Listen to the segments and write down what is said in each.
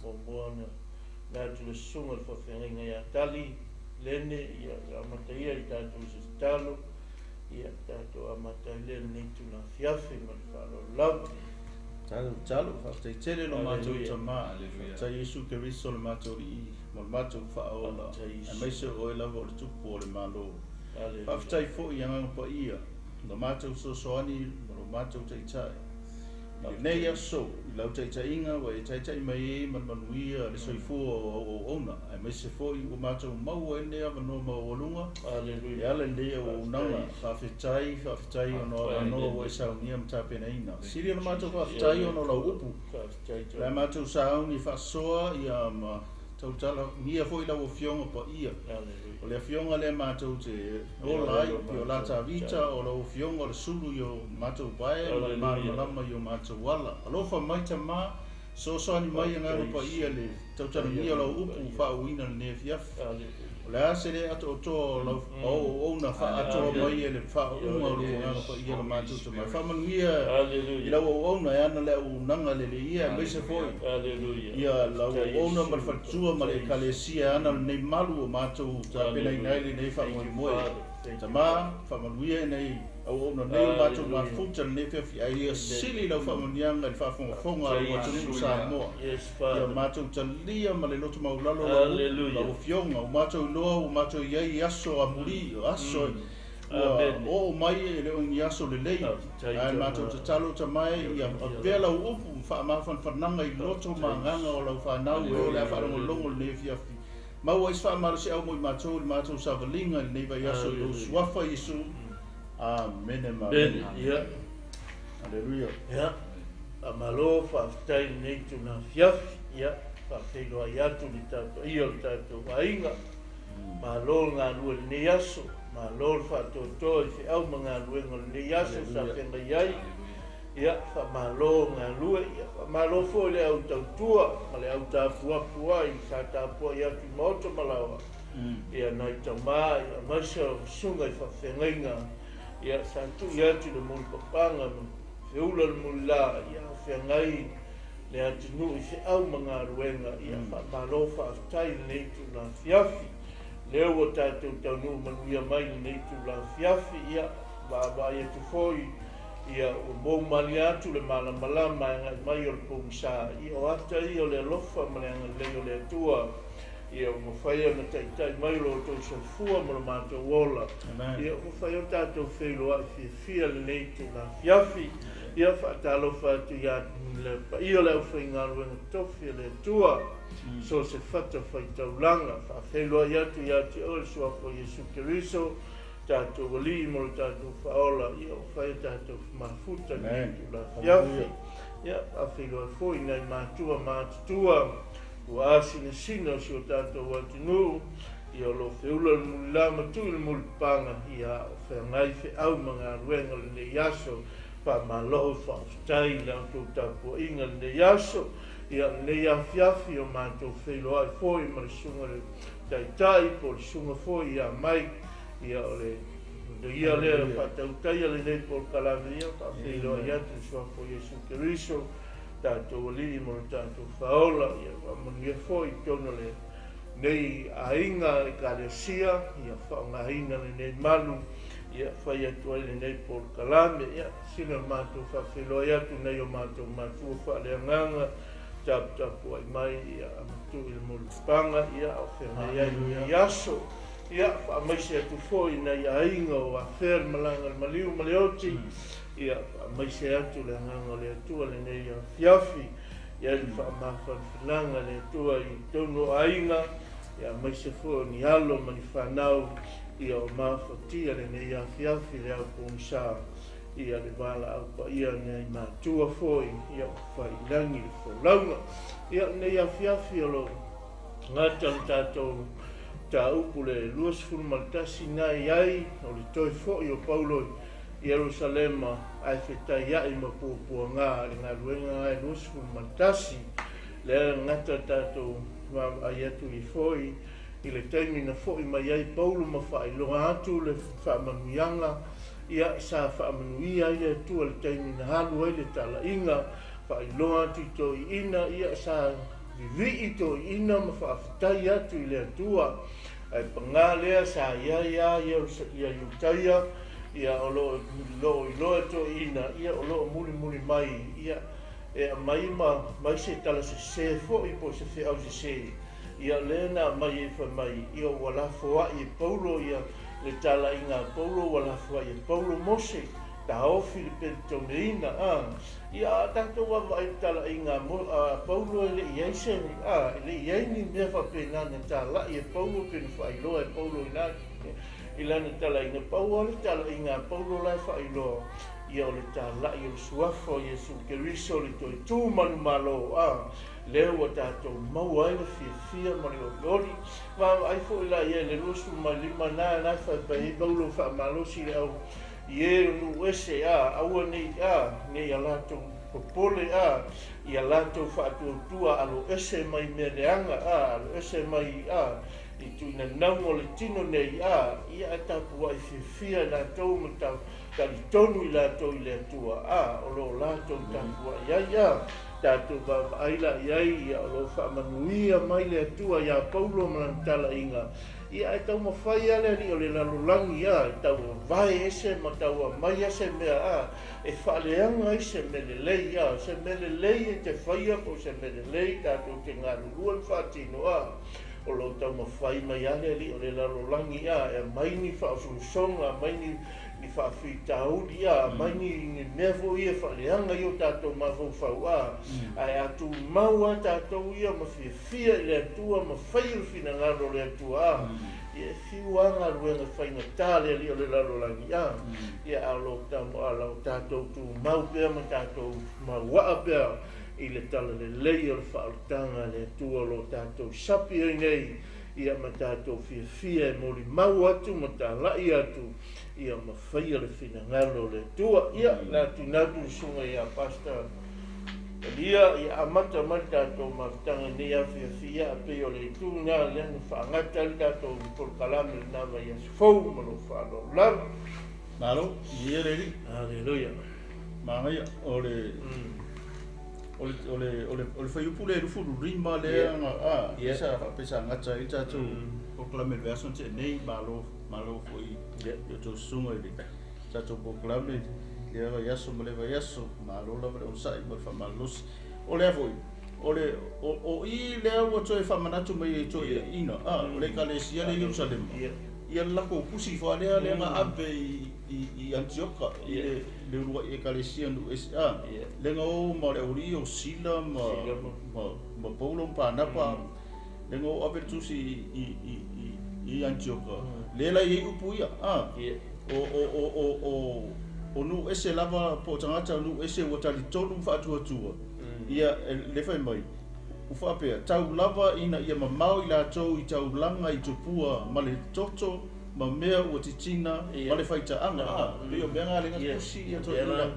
Muamua ona na atu le susuga i le faafeagaiga ia Tali Lene, ia, e amata ia i tatou i se tatalo, ia, tatou amata ai lea lenei itula afiafi ma le faaaloalo lava. Talo, talo, faafetai tele lo matou Hallelujah. Tama. Hallelujah. Faafetai Iesu Keriso le matou Alii ma le matou Faaola, Faafetai Iesu. aemaise o oe lava o le Tupu o le Malo. Hallelujah. Faafetai foi i agaga paia, lo matou fesoasoani ma lo matou Taitai. I lenei aso, i lau taitaiga ua e taitai mai ai ma le manuia le soifua o au auauna, aemaise foi ua matou maua ai lenei avanoa maualuga e Hallelujah. ala i lenei auaunaga. Faafetai. Faafetai, faafetai ona o Faafetai. avanoa ua e saunia ma tapenaina. Sili ona matou Jesus. faafetai ona o lau upu. Faafetai O le a Tama. matou sauni e faasoa ia ma tautalagia foi lau Afioga paia. Hallelujah. O le Afioga lea matou te ola ai, i o la Tavita, o lau Afioga o le sulu i o matou pae ma le Hallelujah. malamalama i o matou ala. Alofa mai Tama, fesoasoani mai agaga paia le tautalagia o lau upu faauuina lenei afiafi. Hallelujah. O le a se le atoatoa o lau auaunaga faaatoa mai e le faauuga o lou agaga paia le matou Tama. Faamanuia i Hallelujah. lau auauna e ana le auaunaga lelei ia, aemaise foi Hallelujah. ia lau Faafetai auauna ma le Iesu. faletua ma le Faafetai Iesu. ekalesia e ana lenei malu o matou tapenaina ai lenei Thank you, faamoemoe. Father. Thank you, Tama, Father. faamanuia nei auauna nei o matou Hallelujah. mafuta lenei afiafi, ai ia sili lau faamanuiaga i le faafogafoga a lou atunuu Samoa. Yes, Ia Father. matou talia ma le loto maulalo lau Hallelujah. lau Afioga, ua matou iloa ua matou i ai i aso amuli, o aso ua Amen. oo mai e le o ni aso lelei. Faafetai, Ae Tama. matou tatalo Tamae ia avea lau upu ma faamafanafanaga i loto ma agaga o lau fanau e o le a faalogologo lenei afiafi. Maua ai se faamalosiau mo i matou i le matou savaliga i lenei vaiaso i lou Hallelujah. suafa Iesu. Amene ma Amen. amene. Ia. Hallelujah. Ia. Faamalo, faafetai lenei itula afiafi. Ia, faafeiloai atu le tapaia o le tatou aiga. Malo le galue i lenei aso. Malo le faatoatoa i feau ma galuega o lenei aso sa feagai ai. Ia, faamalo galue. Ia, faamalo foi le au tautua ma le au tapuapu ai sa tapuai atu i maota ma laoa. Ia, nai tama, ia, aemaise o susuga i faafeagaiga. Ia, sa tui atu le mulipapaga ma feula le mulila, ia, o feagai le atunuu i feau ma galuega. Ia, faamalo faafetai lenei itula afiafi. Lea ua tatou taunuu manuia mai lenei itula afiafi. Ia, vaavaai atu foi, ia, ua moumalie atu le malamalama e agai mai o le pogisa. Ia, o ata ia o le alofa ma le agalelei o le Atua. Ia, ua mafai ona taitai mai lo outou soifua ma lo matou ola. Amen. Ia, ua mafai ona tatou feiloai fiafia lenei itula afiafi. Ia, faatalofa atu ia le paia o le aufaigaluega tofi a le Atua. So se fata faitaulaga, faafeiloai atu ia te oe le suafa o Iesu Keriso, tatou Alii ma lo tatou Faaola, ia ua fai tatou mafuta lenei Amen. itula afiafi. Ia, faafeiloai foi nai matua matutua ua asinasina o si o tatou atunuu, ia o lo feula le mulila ma tui le mulipapaga, ia o feagai feau ma galuega o lenei aso. Faamalo faafetai i la outou tapuaiga lenei aso. Ia, lenei afiafi o matou feiloai foi ma le susuga le Taitai po o le susuga foi ia Mike. Ia, o le ia lea faatautaia lenei polokalame, ia faafeiloai atu le suafa o Iesu Keriso, tatou Alii ma lo tatou Faaola. Ia faamanuia foi i totonu o lenei aiga ekalesia, ia faaaogaina lenei malu, ia fai atu ai lenei polokalame. Ia, sina matou faafeiloai atu nei o matou matua faaleagaga taputapuai mai, ia amatui le mulipapaga, ia o feagai ai lenei aso. Ia, faamaise atu foi nai aiga o afea le malaga le maliu ma le oti. Ia, faamaise atu le agaga o le Atua lenei afiafi. Ia, le faamafanafanaga le Atua i totonu o aiga, ia aemaise foi o ni alo ma ni fanau, ia o mafatia lenei afiafi le au pogisa. Ia le valaau paia nai matua foi, ia o failagi le folauga. Ia, lenei afiafi o lo gata le tatou mataupu le 21 na i ai o le toe foi o Paulo i Ierusalema ae fetaiai ma puapuaga le galuega e 21. Lea gata le tatou vaavaai atu i foi i le taimi na foi mai ai Paulo ma faailoa atu le faamanuiaga, ia sa faamanuia ai le Atua le taimi na alu ai le talaiga, faailoa atu i toeaiina, ia sa Vivii toeaiina ma faafetai atu i le Atua. Ae paga lea sa i ai lava ia Iutaia, ia o lo o iloa e toeaiina, ia o lo o mulimuli mai, ia e aumai ma mai se tala sese foi po o se feau sese. Ia lea na aumai ai fai mai, ia ua lafoai e Paulo ia le talaiga a Paulo, ua lafoai e Paulo Mose, taofi le penitoneina, a. Ia a tatou vaavaai i le talaiga a Paulo e le i ai se, a, e le i ai ni mea faapena na talai e Paulo pe na faailoa e Paulo i la, i lana talaiga. Pau lava le talaiga a Paulo la e faailoa, ia o le talai o le suafa o Iesu Keriso, le toe tu manumalo, a, lea ua tatou maua ai le fiafia ma le olioli. Vaavaai foi la i ai i le 25 na, na e faipai ai Paulo faamalosi le au i e o nuu ese, a, aua nei, a, nei a latou popole, a, ia latou faatuatua alo ese mai mea leaga, a, alo ese mai, a, i tuinanauga o le tino nei, a, ia ae tapuai fiafia i latou ma talitonu i latou i le Atua, a, o lo o latou tapuai ai, a, tatou vaavaai la i ai, ia o lo o faamanuia mai le Atua iā Paulo ma lana talaiga. Ia ae taumafai lava le alii o le lalolagi, a, e tauavae ese ma tauamai a se mea, a, e faaleaga ai se mea lelei, a, se mea lelei e te faia po o se mea lelei tatou te galulue ma faatino, a, o lo o taumafai mai lava le alii o le lalolagi, a, e aumai ni faaosoosoga, aumai ni faafitauli, a, aumai ni mea foi ia e faaleaga i o tatou mafaufau, a, ae a tumau lava tatou ia ma fiafia i le Atua ma faia le finagalo o le Atua, a, ia e fiu lava galuega faigata le alii o le lalolagi, a, ia a o lo o tatou tumau pea ma tatou mauaa pea i le talalelei o le faaolataga a le Atua o lo o tatou sapi ai nei, ia ma tatou fiafia e molimau atu ma talai atu, ia ma faia le finagalo o le Atua. Ia, le a tuuina atu le susuga ia Pastor Elia, ia amata mai le tatou mafutaga i lenei afiafi, ia pei o le itu lena lea na faagata ai le tatou polokalame i lena vaiaso fou ma lou faaaloalo lava. Malo, ia le alii. Haleluia. Manaia, o le o le o le o le o le fuaiupu lea 25 lea na a sa faapea sa gata ai le tatou polokalame i le vaiaso na tea nei, malo malo foi i outou susuga i le tatou polokalame lea vaiaso ma lea vaiaso, malo lava le onosai ma le faamalolosi. O lea foi, o le o, o i lea ua toe faamanatu mai ai toeaiina, a, o le ekalesia lea i Ierusalema, ia le latou tusi foi lea lea na ave i Antioka i le le uluai ekalesia nuu ese, a, lea na o ma le aualii o Sila ma ma ma Paulo ma Panapa, lea na o ave le tusi i Antioka, lea la e i ai upu ia, a, o o o o o o nuu ese lava po o tagata o nuu ese ua talitonu ma faatuatua, ia le fai mai, ua faapea, tau lava ina ia mamao i latou i taulaga i tupua ma le toto ma mea ua titina ma le faitaaga, a, pei o mea na lea na tusi ia toeaiina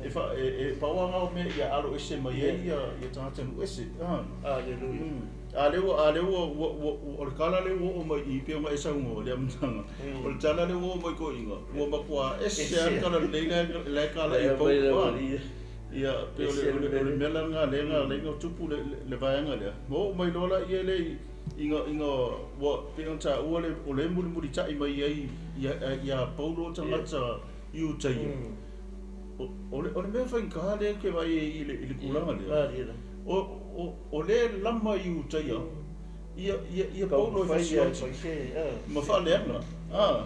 e fa e pau lava na o mea ia alo ese mai ai ia tagata nuu ese, a. Haleluia. A lea ua a lea ua ua ua o le tala lea ua oo mai i i pei ona e saunoa i le amataga, o le tala lea ua oo mai toeaiina, ua matua ese lava le tala lelei la e talai e Paulo, a. Ia, pei o le o le o le mea la lena lea na ala ai ona tupu le le vaega lea. Ma oo mai loa laia lea i ina ina ua pei ona taua le o lea e mulimulitai mai ai ia Paulo tagata Iutaia. O le o le mea faigata lea ou te vaai ai i le i le tulaga lea, o o o lea e lama i Iutaia ia ia ia Paulo e fasioti ma faaleaga. A,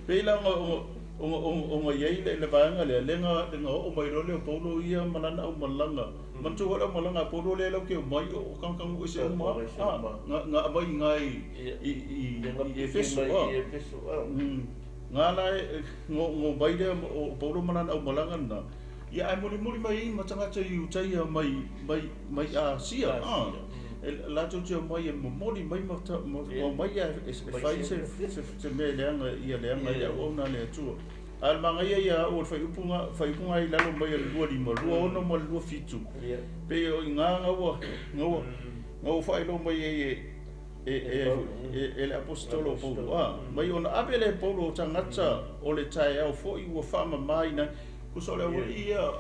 pei la ona ona ona i ai le vaega lea, lea na oo mai loa lea o Paulo ia ma lana aumalaga. Manatua foi le aumalaga a Paulo lea latou te omai o tagata nuu ese uma a, na aumai i ina i Efeso. Na la e omai lea o Paulo ma lana aumalaga lena, ia ae mulimuli mai ai ma tagata Iutaia mai Asia, latou te omai e momoli mai ma omai e fai se mea e leaga ia leaga ai le auauna a le Atua. A o le manaia ia au o le fuaiupu fuaiupu i lalo mai o le 25, 26 ma le 27, pei o i ina na ua na ua na ua faailoa mai ai e le aposetolo o Paulo, a, mai ona ave lea e Paulo o tagata o le taeao foi ua faamamaina, tusa o le aualii ia.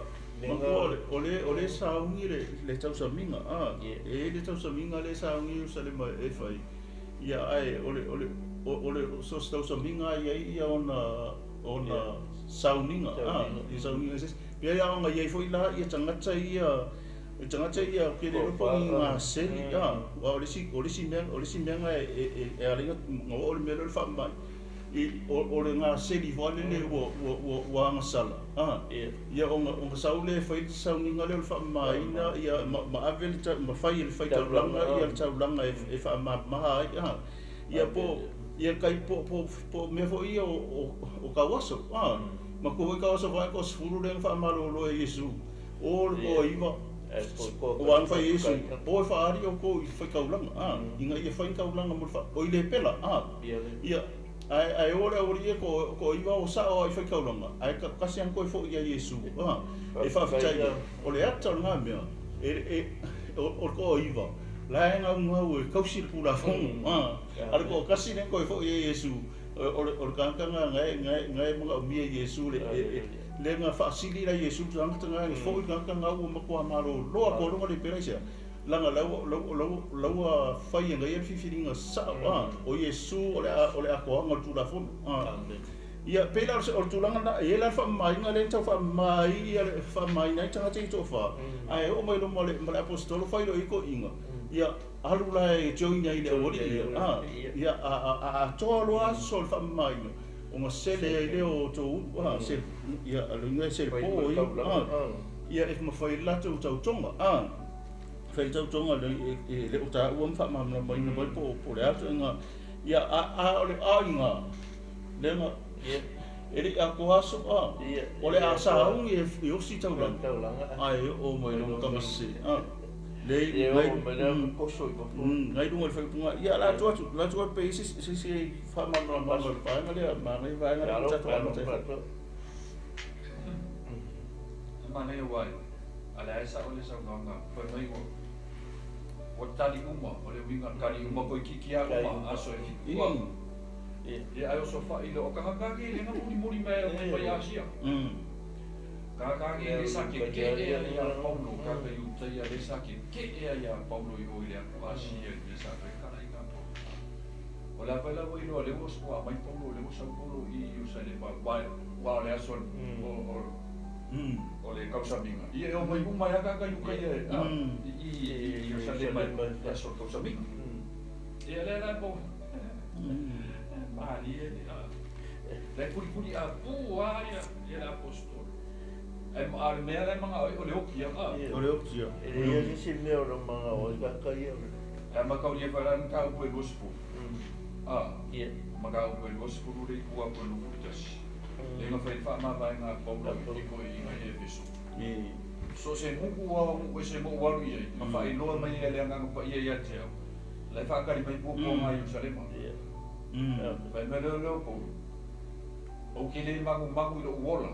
O le saungi le tausamiga e le tausamiga le saungi Ierusalema e fai ia ae o le so se tausamiga ia ia ona sauniga i sauniga se pia ia ona ia foi la ia tagata ia ke le lopo ni ngā seli o le si mea e alinga o le mea le faamai i o le ngā seli foi le ua agasala ia ona sau le fai sauniga le o le faamamaina ia ma ave le ma fai le faitaulaga ia le taulaga e faamamaha ai ia po ia kai po mea foi ia o kauaso ma ko foi kauaso vai ko sefulu le faamalolo e Iesu o le koaiva o ana fai Iesu o e faali o ko i faikaulaga ina ia faikaulaga mo le o i le pela ia ai o le auali e ko iwa o sao ai faikaulaga ai kasi an koe foi ia Iesu e faafetai o le ata o ngā mea e o ko iwa la e ngau ngau e kausi le tulafono a le ko kasi le koe foi ia Iesu o le kanakanga ngai mga umia Iesu le le nga faasili la Iesu tangata ngai foi kanakanga ua matua malo loa ko longa le pela isia langa laua fai ngai e fifiliga sao o Iesu o le akoaga o le tulafono ia pei la o le tulaga na e la faamamaina le tau faamamai ia le faamamaina ai tagata i toafa ae oo mai loma ma le apostolo fai loi koiga ia alu la e join ai le auali ia ia a atoa loa aso o le faamamaina ona sele ai lea o tou ulu ia aluga e sele po ia e mafai latou tautoga fai tautoga le le o taua ma faamalamalamaina mai po le atoega ia a o le aiga lega e le atoa aso o le a saaugi e osi taulaga ae oo mai loma tamasese le ngai luga le faaupuga ia la atu atu pe isi se faamalamalamaga o le vaega lea magai vaega lea tatou amata ai manaia uai a le ae sao le saunoaga fai mai ua tali uma o le uiga tali uma koe kikia uma aso e fitu ia ai o sofa'i le o kakakagi le ga mulimuli mai mai mai Asia kakakagi le sa ke ke'ea ia Paulo kaka Iutaia le sa ke ke'ea ia Paulo i o i le atu Asia i le sa kala i Paulo o le apaila ua iloa le ua ua mai Paulo le ua sau Paulo i Ierusalema ua o le aso o le kausamiga ia e o mai uma ia kaka Iukaia i Ierusalema i aso kausamiga ia le la po malie le kulikuli a pu a ia le apostolo ai ma le mea le manga o le okia o le okia e le ia se mea o le manga o kaka ia e makau ia fala ka u e gospo ia makau e gospo le ku a ko lu tasi le nga fai fa ma vai nga Paulo i ko i nga Efeso so se muku wa o se mo walu ia ma fa iloa mai ia le nga pa ia ia te au le fa kali mai pu ko nga Yerusalema fai mai leo leo Paulo o ke le magu magu i lo uola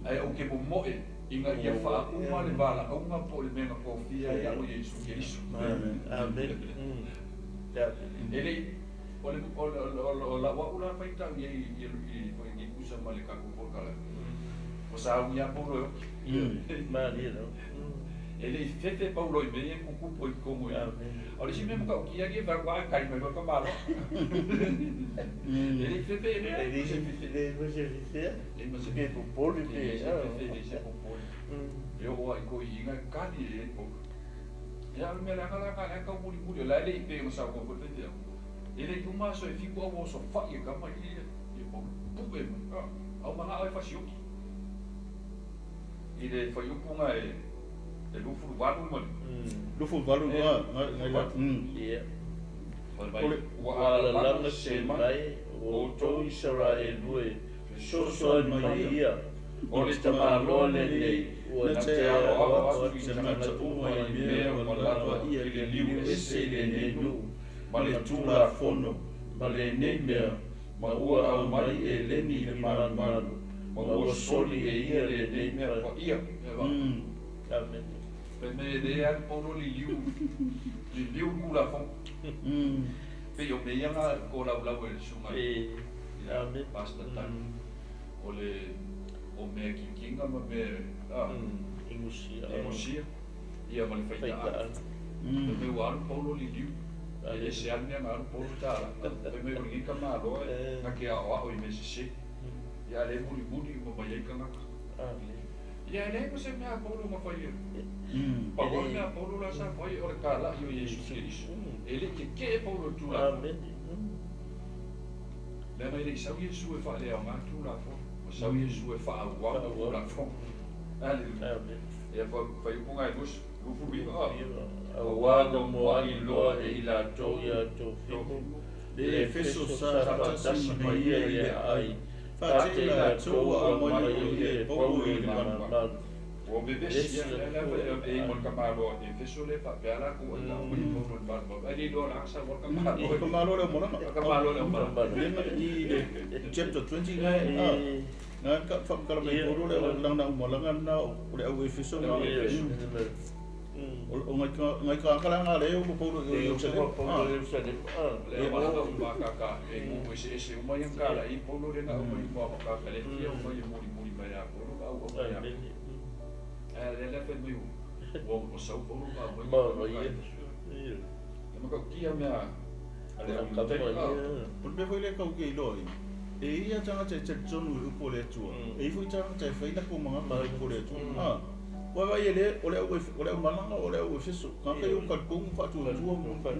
ai o ke momoe inga ia faauma le valaauga po o le mea na kofia ai a'u Iesu Keriso. Amen. E lei o le o la'u a'u la faitau iai i foi i kusa ma le kakou polokala o saugi a Paulo e oki malie lava e lei fefe Paulo i mea ia kukupu i totonu i o le isi mea makaukia agi e faatoa a kali mai foi kamalo e lei fefe e lea e lei se fefea e ma se pe popoli pe e lei se popoli e oo ai koiiga e kali e ai Paulo ia o le mea leaga la lea taumulimuli o la e lei pe ma saunoa foi le faifeau e lei uma aso e fiku au oso fa'i e kama i ia Paulo pu'e mai au maga'o e fasioki i le faiupuga e e 28 ma le 28 ngai la ia mai ua alalaga se mai o outou Isaraelu e fesoasoani mai ia o le tamāloa lenei ua te aloalo atu i tagata uma i mea ua lava ia i le liu ese i lenei nuu ma le tulafono ma lenei mea ma ua aumai e leni i le malumalu ma ua soli e ia lenei mea paia. Amen. Pe me le alu Paulo liliu liliu tulafono pe o mea ia ga ko laulau e le susuga Amen. Pastor Tali o le o mea kikinga ma mea Ingusia. Ingusia. Ia ma le faitaaga. Fai mai ua alu Paulo liliu. E ese lava le mea na alu Paulo tala. Fai mai o lenei tamaloa na te aoao i mea sese. Ia a lea e mulimuli uma mai ai tagata. Ia e leai ma se mea a Paulo na fai ai. Pau lava le mea a Paulo la sa fai o le talai o Iesu Keriso. E le i tetee Paulo i le Tulafono. Leaga e le i sau Iesu e faaleaoga le Tulafono, ua sau Iesu e faaauau le Tulafono. Aleluia. Ia faiupuga e 29, Auā na mua'i loa e i latou ia Tofimo le Efeso sa faatasi ma ia i le aai, faate'i latou ua aumai o ia e Paulo i le malumalu. Ua vevesi ia, lea lava e i mo le tamaloa Efeso lea faapea latou ai na aumai e Paulo i le malumalu, ae le iloa la sau a le tamaloa. O tamaloa le aumalaga. Tamaloa le aumalaga. Lea i le chapter 20 na na ka faamatala mai Paulo le lana aumalaga lena o le au Efeso na. O ngai ka kala le o Paulo i Ierusalema. Paulo i Ierusalema. Le aumalaga uma akaka e nuu eseese uma ia na talai Paulo lea na aumai uma akaka le fia uma ia mulimuli mai ia Paulo ma auau mai ia. Ae lea la fai mai ua sau Paulo ma aumai ia. E matautia mea a le au Iutai. O le mea foi lea kau ke iloa ai, e ia tagata e talitonu i upu o le Atua, e i foi tagata e fai lakou magata i upu o le Atua. Ua vaai e le o le au o le aumalaga o le au Efeso, tagata ia ua talitonu ma faatuatua ma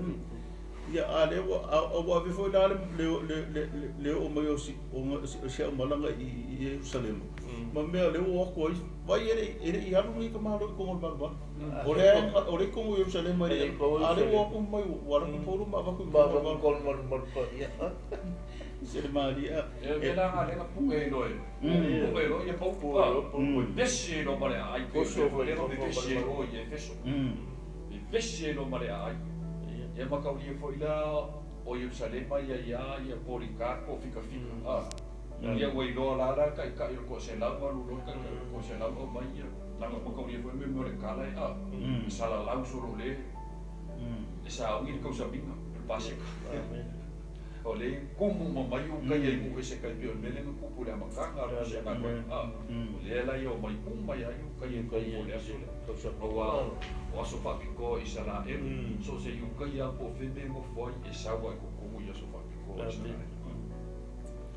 ia a lea ua ua ave foi la le le le oo mai o si o si aumalaga i Ierusalema ma mea lea ua o atu ai vai e le i alu nei ka malo i kogo o le malumalu. O le o le kogo i Ierusalema e le a lea ua o atu mai ua alu atu Paulo ma avatu i kogo o le malumalu. Se le malia. E mea la nga lea pu'e ai loa pu'e loa ia Paulo ua vevesi ai loa ma le aai pei o lea na vevesi ai loa i Efeso. Vevesi ai loa ma le aai. Ia mataulia foi la o Ierusalema ia ia ia Polikarpo fikafika. Ia ua iloa la la le taitai o le toaselau alu loa le taitai o le toaselau aumai ia lana mataulia foi mea o le kala e salalau solo le e sauni le tausamiga o le Paseka. O le kumu ma mai uka ia i nuu ese kai pei o le mea lea na tupu i le amataga o le pusiaga o lea la ia omai uma ia i uka ia i totonu o le aso lea. Aua o aso faapitoa o Isaraelu, so o se uka ia po o fea mea e nofo ai e sau lava i totonu i aso faapitoa o Isaraelu.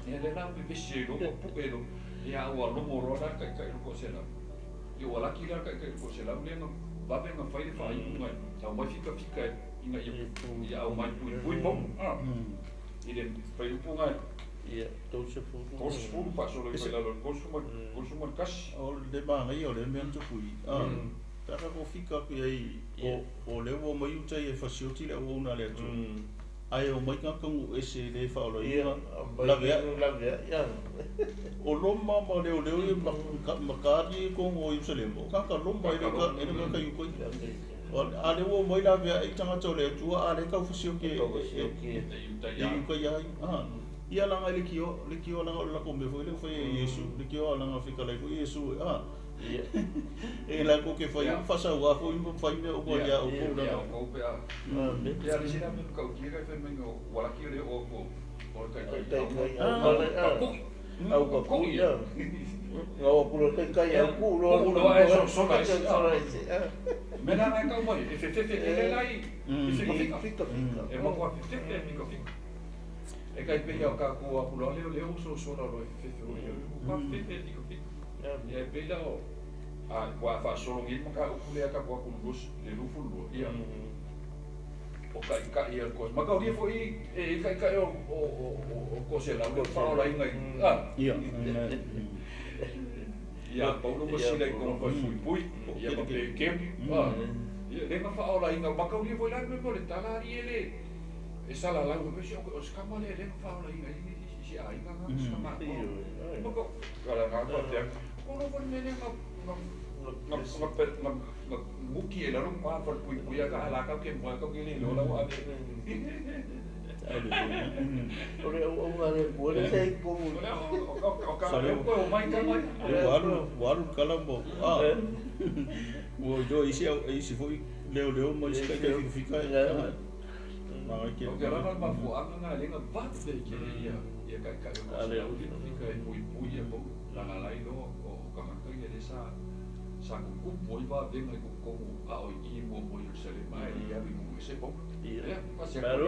Ia lea la vevesi ai loa ma pu'e loa, ia a ua logo loa la le taitai o le toaselau. Ia ua laki la le taitai o le toaselau lea na vave na fai le faaiuga e aumai fikafika ina ia aumai puipui Paulo i le faiupuga Ia, 30. 30 faasolo ifo i lalo o le 31. O le manaia o le mea na tupu i pe a tatou fika atu i ai o lea ua omai uta ia e fasioti le auauna a le Atua, ae omai tagata nuu ese e le faaolaina laveai. O Roma ma leoleo ia ma kali i totonu o Ierusalema, o tagata Roma e le o tagata Iutai. A lea ua omai laveai tagata o le Atua, a lea e tau fasioti e Iutai ai. Ia laga e leitioa, leitioa laga o le latou mea foi lea ua fai e Iesu, leitioa laga fetalai foi Iesu e latou te fai uma faasaua foi ma fai mea uma ia outou laga. Ia outou pe a. Ia le isi la mea matautia kai fai mai ua laki o le oo atu o le taitai au Au papu'i ia. Ngau aku loa taitai au ku loa. Ku loa ae sosola isi. Mea la na e tau mai e fefefe tele la i fikafika. E matua fefefe e fikafika. E kai pei o tatou aku loa lea lea ua sosola loa e fefefe o ia. Ua fefefe e fikafika. Ia e pei la o a ua faasolo nei le mataupu lea tatou aku le 22 ia. O taitai o le toa mataulia foi e i taitai o toaselau le faaolaina i Ia. Ia Paulo ma Sila i totonu falepuipui ia ma Peteru ia lea na faaolaina mataulia foi la le mea o le tala alii e le e salalau ai se o se tama lea lea na faaolaina i si aiga na se tama atoa kala na faapea kolo foi le mea lea na na na na muki e lalo ma falepuipui a ka ala kau ke moe kau ke le iloa la ua ave. O le auauna le Atua le sa i totonu. O ka o mai ka mai. Ua alu ua alu le kala ma ua iloa e isi foi leoleo ma isi taitai fikafika. O ke lava mafuaga na lenga vave ke ia ia kai kai o se au fika e pui pui e po la la lai lo o kangaka ia le sa sa kupu i va venga i komu a o i mo mo Jerusalem ai ia vi mo se po ia pa se Malo,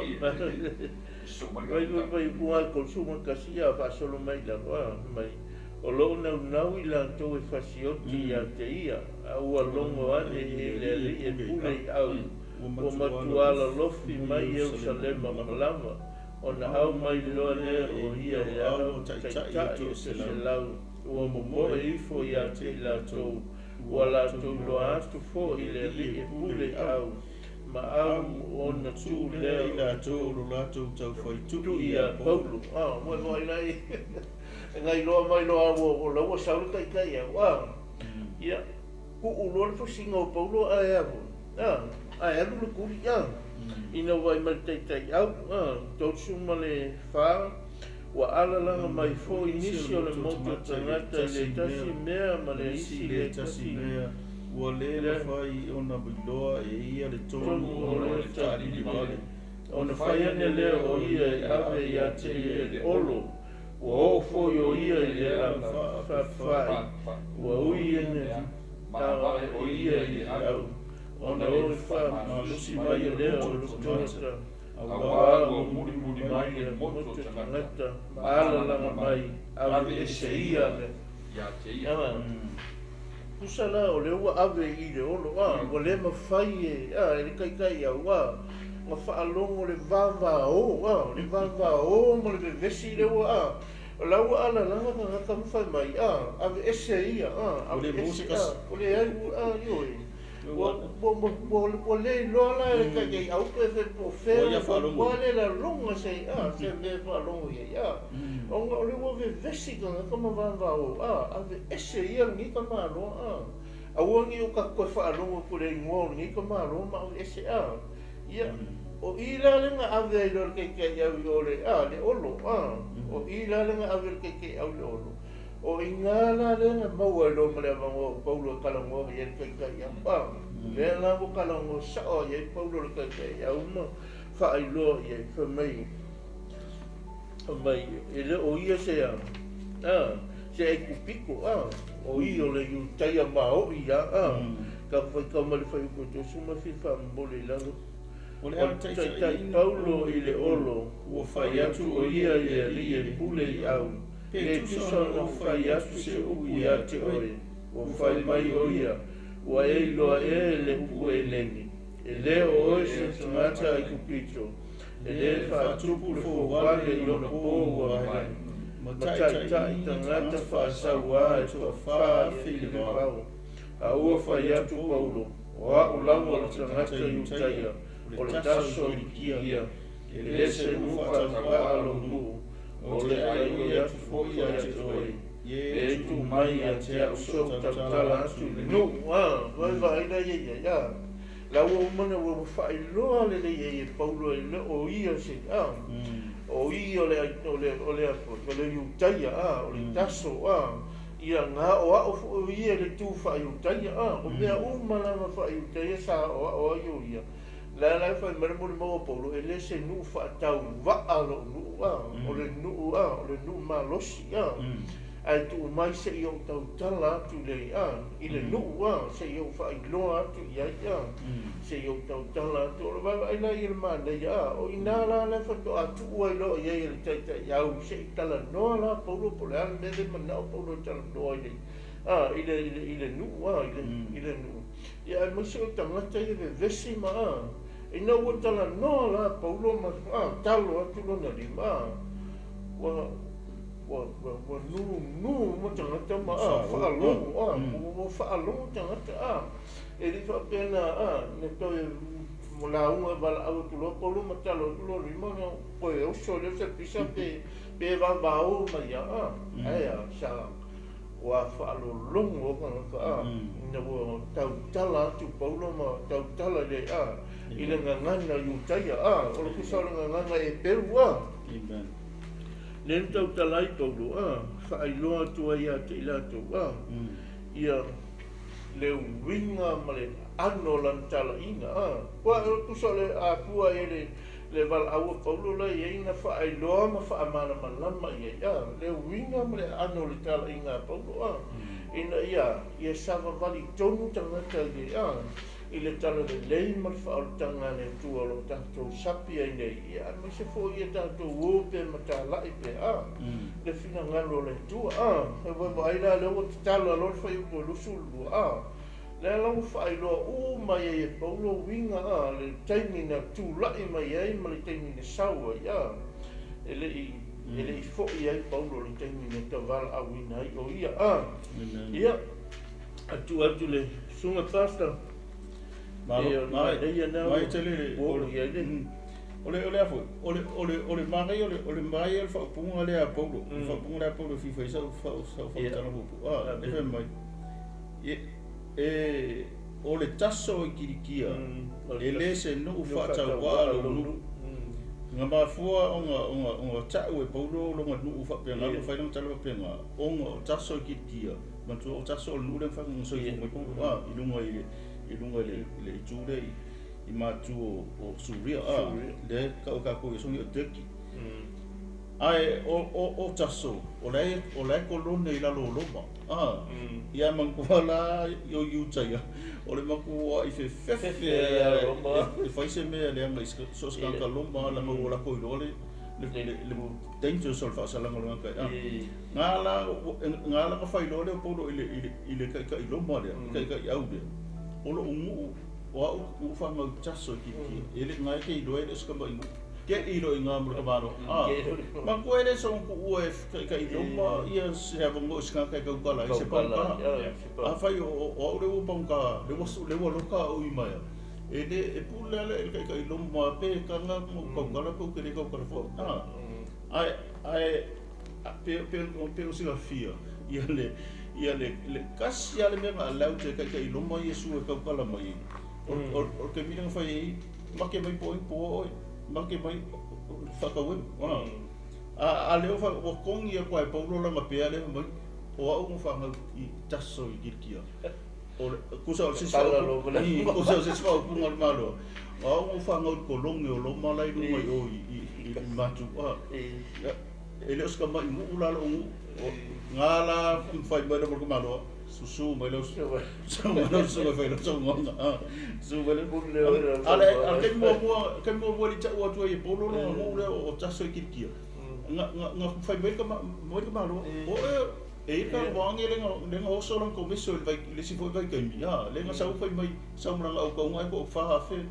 so mai Vai vai vai ko su ma kasi a fa solo mai la wa mai o lo na nau i la to e fasioti ia te ia a ua longo ane e le ali e pule i au ua matua lofi mai Ierusalema malama ona au mai loa lea o ia e au taitai o se selau ua momoe ifo ia te i latou ua latou loa atu fo'i le alii e pule i au ma au ona tuu lea i latou o lo latou taufaitu'i ia Paulo. Ua vaai lai e ngai loa mai loa ua o laua sau le taitai au ia ku'u loa le fasiga o Paulo ae afu ae alu le kuli ina ua mai le taitai au 34 ua alalaga mai fo'i nisi o le motu tagata i le tasi mea ma le isi le tasi mea ua lē mafai ona iloa e ia le tonu o le ta'alili vale ona fai ane lea o ia e ave ia te ia le olo ua oo fo'i o ia i le fa'afa'i ua ui ane ma vae o ia i le au ona o le fa'amalosi mai lea o le tagata auā ua mulimuli mai le motu o tagata ma alalaga mai ave ese ia le ia te ia pusa la o le ua ave i le olo ua le mafai e e le kaikai au ma fa'alogo le vavao le vavao ma le vevesi le ua o la ua alalaga tagata ma fai mai ave ese ia ave ese o le ai ioe ua le iloa la le kaikai au pe fe po fea ua le laloga se se mea fa'alogo iai ona o le ua vevesi tagata ma vavao ave ese ia lenei tamāloa aua ni o ka koe fa'alogo ku le igoa o lenei tamāloa ma ave ese ia o i la lega ave ai loa le kaikai au i o le le olo o i la lega ave le kaikai au le olo o inā la lega maua ai loa ma le avagoa o Paulo e kalagoa i ai le kaikai au lea la ua kalagoa sa'o ai ai Paulo le kaikai au ma fa'ailoa i ai fai mai e le o ia se se ai kupiko o ia o le Iutaia mao'i ia ka faitau mai le faiupu e tosu ma fia fa'amomoli i lalo o le o taitai Paulo i le olo ua fai atu o ia i le alii e pule i au le tusa ona fai atu se upu ia te oe ua fai mai o ia ua e iloa e le upu eleni e lē o oe se tagata ai kupito e lē fa'atupu le fouvale i lona pō ua ae ma ma ta'ita'i tagata fa'asauā e to'afā afe i le vavao a ua fai atu Paulo o a'u lava o le tagata Iutaia o le taso i Kilikia e lē se nuu fa'atauva'a lou nuu o le aioi atu fo'i ia te oe e tuu mai ia te a'u so'u tautala atu i le nuu vae vaai la ia ia la ua uma na ua fa'ailoa lelei ai e Paulo e le o ia se o ia o le o le o le o le Iutaia o le taso ia ngā o a'o fo'i ia le tū fa'aiutaia o mea uma lava fa'aiutaia sa o a'o ai o ia la la fai mai le mo Paulo e le se nuu fa'atauva'a lo'u nuu o le nuu o le nuu malosi ae tuu mai se'i o'u tautala atu le i le nuu se'i o'u fa'ailoa atu i ai se'i o'u tautala atu o le vaevaai la ia le manaia o inā la le fato'a tu'u ai loa i ai e le taitai au se'i talanoa la Paulo po le a le mea le mana'o Paulo e talanoa i le i le i le nuu i le nuu ia ae maise o tagata ia vevesi ma ina ua talanoa la Paulo ma talo atu lona lima ua ua ua ua nu nu ma tagata ma fa'alogo ua fa'alogo tagata e lī fa'apena na toe lauga e vala'au atu loa Paulo ma talo atu lona lima na koe oso lea se pisa pe pe vavao mai ia ae sa ua fa'alologo tagata ina ua tautala atu Paulo ma tautala le i le gagana Iutaia o le kusa o le gagana e peu Amen. Le na tautala ai Paulo fa'ailoa atu ai ia te i latou ia le uiga ma le ano o lana tala'iga ua o le kusa o le apua e le Le valaau a Paulo la e i ai na faailoa ma faamalamalama i ai, a, le uiga ma le aano o le talaiga a Paulo, a, ina ia, ia savavali tonu tagata i le, a, i le talalelei ma le faaolataga a le Atua o lo o tatou sapi ai nei, ia, aemaise foi ia tatou o pea ma talai pea, a, le finagalo o le Atua, a. E vaavaai la lea ua tatala loa le fuaiupu e 22, a. Lea la ua faailoa uma ai e Paulo uiga, a, le taimi na tulai mai ai ma le taimi na sau ai, a. E le i foi ai Paulo i le taimi na tavalauina ai o ia, a. Ia, atu atu le susuga pastor. Malo, mai tele o le o le o le afo o le o le o le manaia o le manaia o le faaupuga lea a Paulo, le faaupuga lea a Paulo e fia fai sau faamatalaga puupuu, a, e fai mai e o le taso i Kilikia e le se nuu faatauvaa lou nuu. Nga mafua ona ta'u e Paulo longa nuu faapena ma fai lana tala faapena ona o taso i Kilikia manatua o taso o le nuu lea na faasoifua mai Paulo, a, i luga i le i luga i le itu lea i matu o Suria, a, lea kau kākou i songi o Turkey. Ae o taso o le kolone i lalo o Roma, a, ia manatua la i o Iutaia o le matua i fefefe e fai se mea leaga i so se tagata Roma laga ua lako iloa le dangerous o le faasalaga o le tagata, a. Nga la nga failoa lea o Paulo i le taitai Roma lea, taitai au lea o lou nuu o au ua faagau taso i Kilikia e le gae ke iloa e le o se tama'i nuu ke i lo i ngā mura kamalo, a. Matua e le so kuua e taitai Roma ia se avanoa i se tagata e kaukala ai se paugā. A fai o au le ua paugā le ua loka au i maea e le e pule ala e le taitai Roma pe kanga mo kaukala pe uke le kaukala foi, a. Ae ae pe pe pe o silafia ia le ia le le kasi a le mea nga lau te taitai Roma Iesu e kaukala mai o ke mira nga fai ai make mai po po oi make mai whakawe, a leo wha o kongi a koe Paulo langa pea leo mai o au ngā whangau i taso i Kilikia. O kusa o se kusa o se whaupunga o le malo. O au ngā whangau i kolonge o Roma lai runga i o i matu, a. E leo sika mai nguu lalo o nguu. Ngā la whai mai leo maloa. Susu mai leo su mai leo su mai leo su ngonga, a. Su mai leo. Ale ale kai mua li ta'u atu ai e Paulo longa nguu lea o taso i Kilikia. Nga nga whai mai ka maloa. O e ka waangi lenga oso lang komiso i le si foi vai kaimi, a. Lenga sau whai mai sau mranga au kaunga e ko whahafe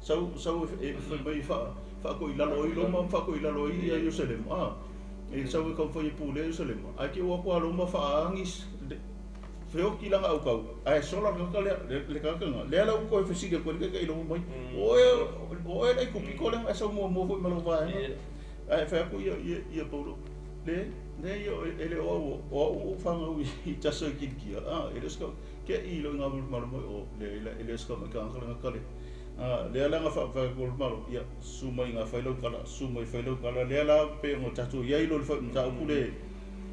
sau sau e whai mai wha ko i lalo i Roma wha ko i lalo i Jerusalem, a. E sau e kau whai e pule Jerusalem. Ai ke ua kua Roma whaangi feoki langa au kau. Ai sola kaka lea le kaka nga. Lea lau koe fesili koe le kaka i Roma mai. O e lai kupiko lenga ai sau mua mua foi malo vaenga. Ai whai aku ia Paulo. Le le ia e le o au o au whangau i taso i Kilikia. A, e le ska ke i lo ngā malo mai o le e le ska mai ka ngā kale. A, lea langa wha ko malo ia su mai ngā whailau kala, su mai whailau kala. Lea la pe ngo tatu ia i lo le wha mta upule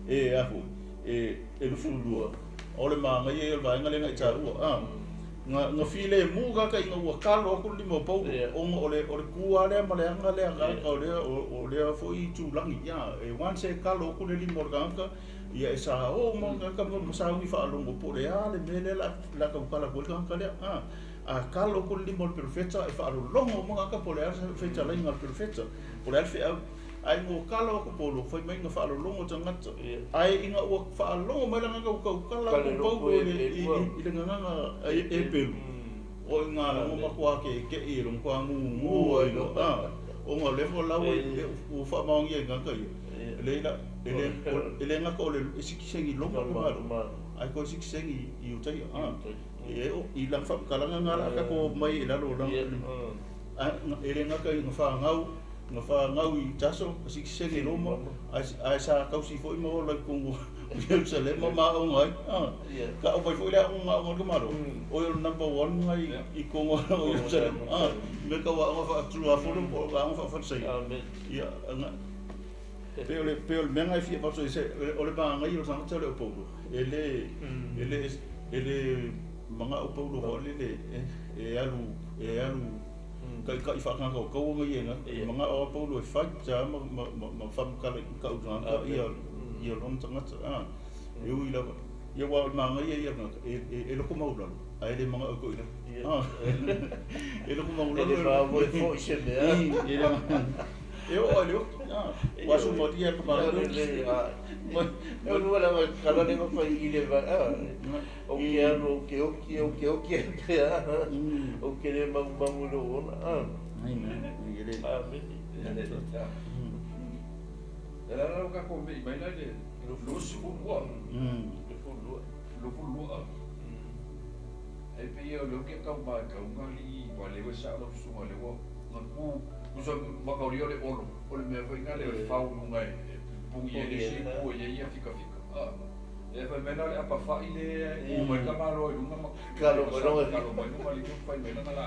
e ahu e 22. O le maanga ia o le vaenga lenga i tāua, a. Nga file mu kaka i ngā ua kalo aku lima o Paulo onga o le kua lea ma le anga lea kaka o lea foi i tūlangi, ia. E once e kalo aku le lima o le kaka, ia e sa o ma kaka ma sa ui whaalongo po le a le mele la kaukala koe le kaka lea, a. A kalo aku le lima o le perofeta e whaalolongo ma kaka po le a whaita lai ngā perofeta po le a le wheau. Ai ngō kalo aku Paulo whai mai ngā whaalolongo tangata. Ai i ngā ua whaalongo mai langa kau kaukala aku Paulo i le nganganga e pelu. O i ngā lango makua ke ke i long kua ngu ngu ai lo. A, o ngā lefo lau e ua whaamaongi ai ngaka ia. Le ila e le ngaka o le e sikisengi loma ko malo. Ai ko sikisengi i utaia. A, e o i lang whakalanga ngā la kako mai e lalo lang. E le ngaka i ngā whaangau nga whaangau i taso, sikisengi Roma, ai sa kausi foi ma ola i Kongo, Jerusalem ma o ngai. Ka o pai foi lea o ngā o ngā malo. O le number 1 ngai i Kongo o Jerusalem. Me ka wa nga whaatua folo o nga whaafalsai. Ia, nga pe o le mea ngai fia paso i se, o le maangai o tangata le o Paulo. E le manga o Paulo hoa le e alu, e alu, Kai whakanga o kaua ngai enga, mga o Paulo e whai, tā ma whamukala i kau tangata, ia lona tangata, e ui lava. Ia wā manga ia ia e loko maulalo, a ele manga o koila. E loko maulalo. E le wā foi se mea. E o ale o, wasu matia ka malu. E lua lava kala le mawhai i le vai, o ke anu, o ke oki, o ke oki, o ke le mangu mangu lo ona. Amen. Amen. E la lau ka ko mei mai le lusi fulua. Lufulua. E pe ia leu ke kau mai kau ngali wa lewe sa lo sunga lewa ngaku usa makauri ole olo ole mea foi ngale ole fau lunga e pungi e se ku e ia fika fika. E fa mena le apa fa ile o mai ka malo i lunga kalo mai lunga kalo mai lunga li fai mai lunga la.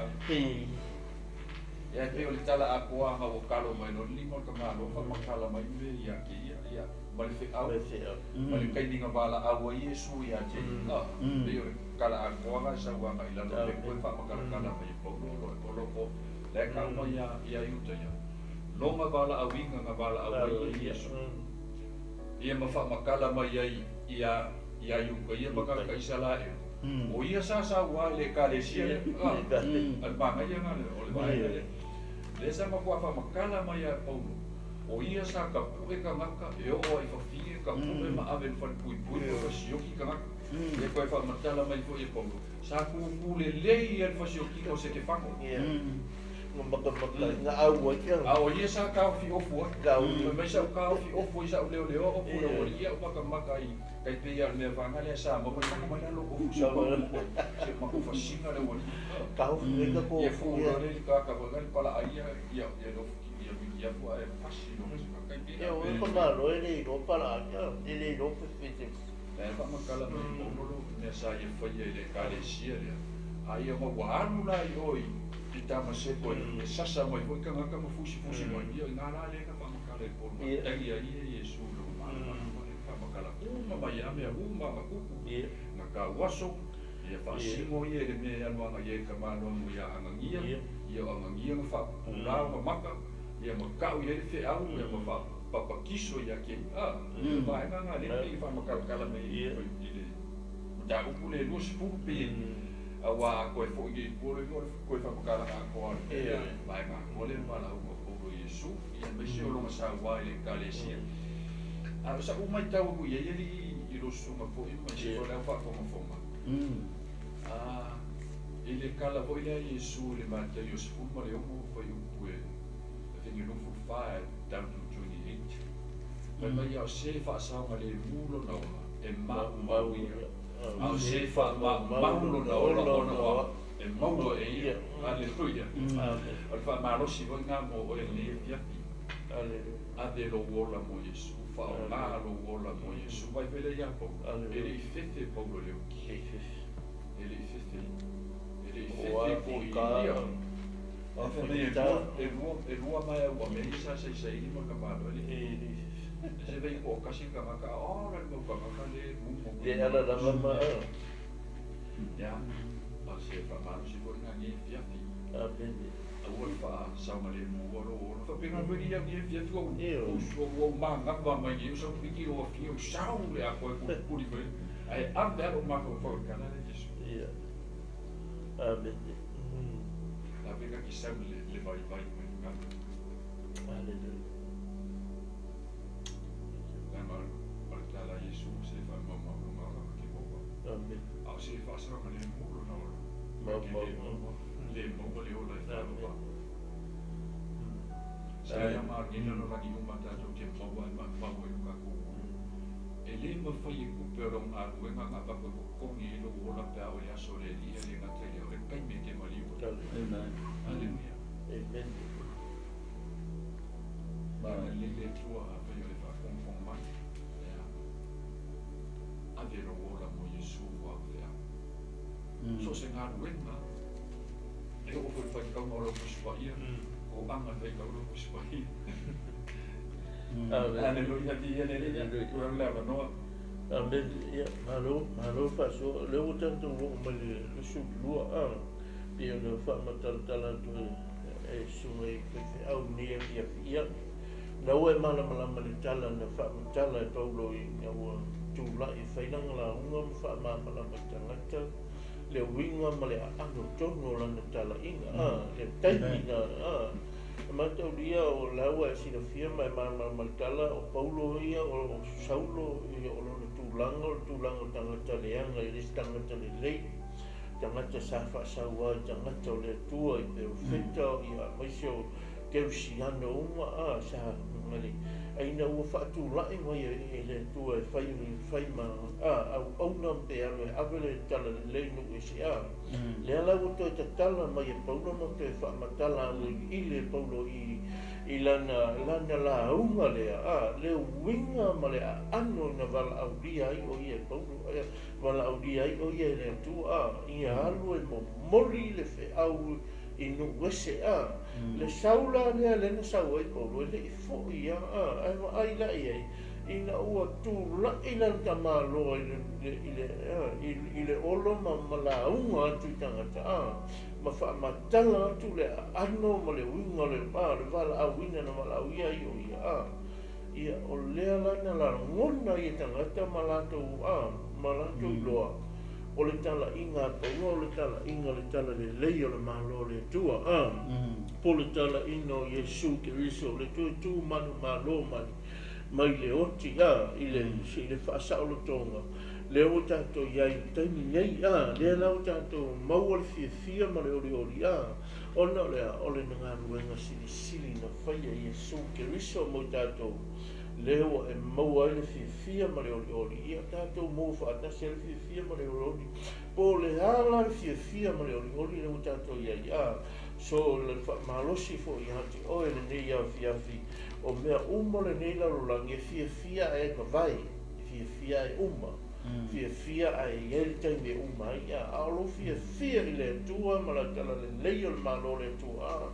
E pe ole tala akoa nga o kalo mai no limo ka malo fa makala mai me ia ke ia ia ma le feau ma le kaininga vala aua Iesu ia te pe ole kala akoa nga sa wanga ila no le koe fa makala kala mai Paulo lo loko le ka mai ia ia iuta ia longa vala awinga nga vala aua Iesu ia ma fa makala mai ia ia ia iuka ia maka ka isala e o ia sa sa wa le ka le sia al manga ia nga le o le vai le le sa ma kwa fa makala mai ia Paulo o ia sa ka pu'e ka ngaka e o ai fa fie ka pu'e ma ave le fale puipui ma fasioki ka ngaka e koe fa matala mai fo ia Paulo sa ku le lei ia le fasioki o se te fako maka maka nga au ai a o ia sa ka fi ofu ai mai sa ka fi ofu i sa leo leo ofu le o ia maka maka i kai pe ia le vanga le sa mo mai mai lalo ofu sa se ma ku fasinga le o ka ofu le ka ko ia fu le ka ka ka pala ai ia ia lo ia fu ai fasi lo kai pe ia o ko malo ele ro pala ele ro fe fe e fa makala mai Paulo me sa ia foi le ka le sia le ai o wa anu la i oi i Damaseko e sasa mai foi ka ngaka ma fusi fusi mai ia ngā la le ka fa makala e Paulo tangi ia Iesu lo ma fa makala uma mai ia mea uma ma kuku nga ka waso ia fa singo ia le mea anu anga ia ka malo mo ia angangia ia angangia nga fa pula ma maka ia ma kau ia le feau ia ma fa papakiso ia ke va nga nga le i fa makala kala me i le da upu le lus pupi awa koe fo i polo i koe fa makala nga koa le vai nga kole ma la upa Paulo Iesu ia me se o longa sa wa i le kalesia a sa u mai tau ku ia ia i lo sunga fo i mai se fo le fa fonga fonga a i le kala fo i le Iesu le Mateo sefulu ma le omo fo i upu e I think i lufu 5 down to 28 mai mai au se fa sa nga le mulo na ola e mau mau ia au se fa ma mau na ola ona wa e maua e ia aleluia o le faamalosi foi gā mo oe lenei afiafi ave lou ola mo Iesu faaaogā lou ola mo Iesu vai fele ia Paulo e le i fefe Paulo le oki e le i fefe e le i fefe po i ia e lua mai ua mea isa sa isaili ma ka malo e le se vei ko kasi ka ngaka o la mo ka ngaka le mumo le ala lava ma ya a se fa malo si foi nga ni fiafi amen a ua fa sa ma le mo ro ro fa pena foi ia ni fiafi o o ma nga va mai ni so piki o fi o sau le a ko ku li foi ai a ver o ma ko foi kana le Jesu ia amen la vega ki sau le vai vai mai aleluia la Iesu se fa ma ma ma ke mo amen a se fa sa ka le mo lo na ma ma le mo le ola e fa ba sa ia ma ni no la ni uma ta to ke mo wa ma ma wo ka ko e le mo fa ye ku pe ro nga lu nga nga ba ko ko ni lo ola pe o ya so le ni le nga te le o le kai me te ma li o amen aleluia amen ma le le tua a pe le fa kon kon ma ave lo ola mo Iesu wa fea. So se ngā ruenga, e o foi whai kaunga o lau kusipaia, o anga whai kau lau kusipaia. Aleluia, via le le, ua le avanoa. Amen, ia, malo, malo whaso, le o tanto o mai le sulu lua, a, pia le wha matalatala atu e e susuga i faifeau i lenei afiafi. Ia, na ua e malamalama i le tala na faamatala e Paulo ina ua tulai e fai lana lauga ma faamalamalama i tagata le uiga ma le aano tonu o lana talaiga, a, le taimi na, a, e mataulia o la ua e silafia ma e malamalama i le tala o Paulo ia, o Saulo ia, o lona tulaga o le tulaga o tagata leaga, e le se tagata lelei, tagata sa faasaua i tagata o le Atua, i perofeta, ia aemaise o kerisiano uma, a, sa male, a ina ua faatulai mai e le Atua e fai fai ma, a, auauna pe alu e ave le talalelei i nuu ese, a, lea la ua toe tatala mai e Paulo ma toe faamatala auiliili e Paulo i lana lauga lea, a, le uiga ma le aano ina valaaulia ai o ia e Paulo, valaaulia ai o ia e le Atua, a, ia alu e momoli le feau i nuu ese, a, le saula lea lea na sau ai Paulo e lei fo'i a, ae vaai la i ai ina ua tula'i lana tamāloa i le olo ma lauga atu i tagata, a, ma faamatala atu le aano ma le uiga o le, a, le valaauina na valaauia ai o ia, a, ia o lea la na lagona ia tagata ma latou, a, ma latou iloa o le talaiga a Paulo, o le talaiga o le talalelei o le Malo o le Atua, a, po le talaiga o Iesu Keriso, le toe tu manumalo mai le oti, a, i le faasaolotoga lea ua tatou i ai i le taimi nei, a, lea la ua tatou maua le fiafia ma le olioli, a, ona o le a, o le galuega silisili na faia Iesu Keriso mo tatou, lea ua e maua ai le fiafia ma le olioli, ia tatou maua faatasi ai le fiafia ma le olioli, po o le a la le fiafia ma le olioli lea ua tatou i ai, a, so le faamalosi foi ia te oe lenei afiafi, o mea uma lenei lalolagi e fiafia ae mavae, e fiafia ae uma, fiafia ae i ai le taimi e uma ai, a o lou fiafia i le Atua ma le talalelei o le Malo o le Atua, a,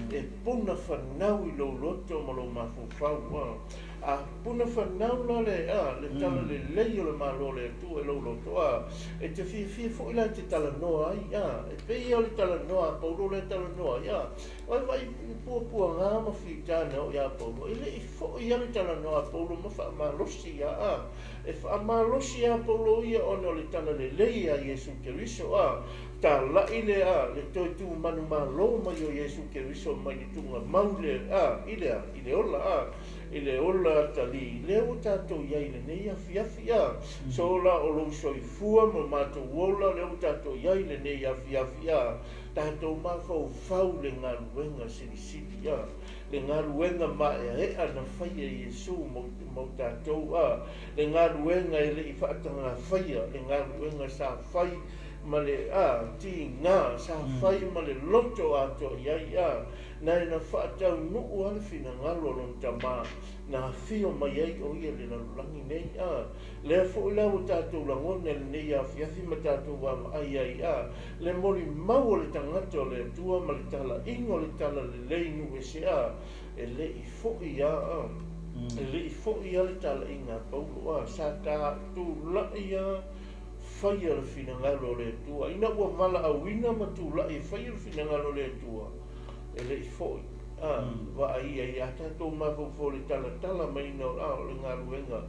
e puna fanau i lou loto ma lou mafaufau, a, puna fanau la le, a, le talalelei o le Malo o le Atua i lou loto, a, e te fiafia foi la te talanoa ai, a, e pei o le talanoa a Paulo le talanoa ai, a, vai vai puapuaga ma fitana o ia Paulo, e lei fo'i ia le talanoa a Paulo ma faamalosi ia, a, e faamalosi ia Paulo ia ona o le talalelei a Iesu Keriso, a, talai le, a, le toe tu manumalo mai o Iesu Keriso mai le tuugamau le, a, i le, i le ola, a, i le ola tali, lea ua tatou i ai i lenei afiafi, a, so la o lou soifua ma matou ola lea ua tatou i ai i lenei afiafi, a, tatou mafaufau le galuega silisili, a, le galuega maeaea na faia Iesu mo tatou, a, le galuega e lei faatagafaia, le galuega sa fai ma le, a, tiga sa fai ma le loto atoa i ai, a, na na faataunuu a le finagalo o lona tamā na afio mai ai o ia le lalolagi nei, a, lea foi la ua tatou lagona i lenei afiafi ma tatou vaavaai ai, a, le molimau o le tagata o le Atua ma le talaiga o le talalelei nuu ese, a, e lei fo'i a, a, e lei fo'i a le talaiga a Paulo, a, sa tulai a faia le finagalo o le Atua, ina ua valaauina ma tulai e faia le finagalo o le Atua, e lei fo'i, a, vaai ai a tatou mafaufau le talatala maina o, a, o le galuega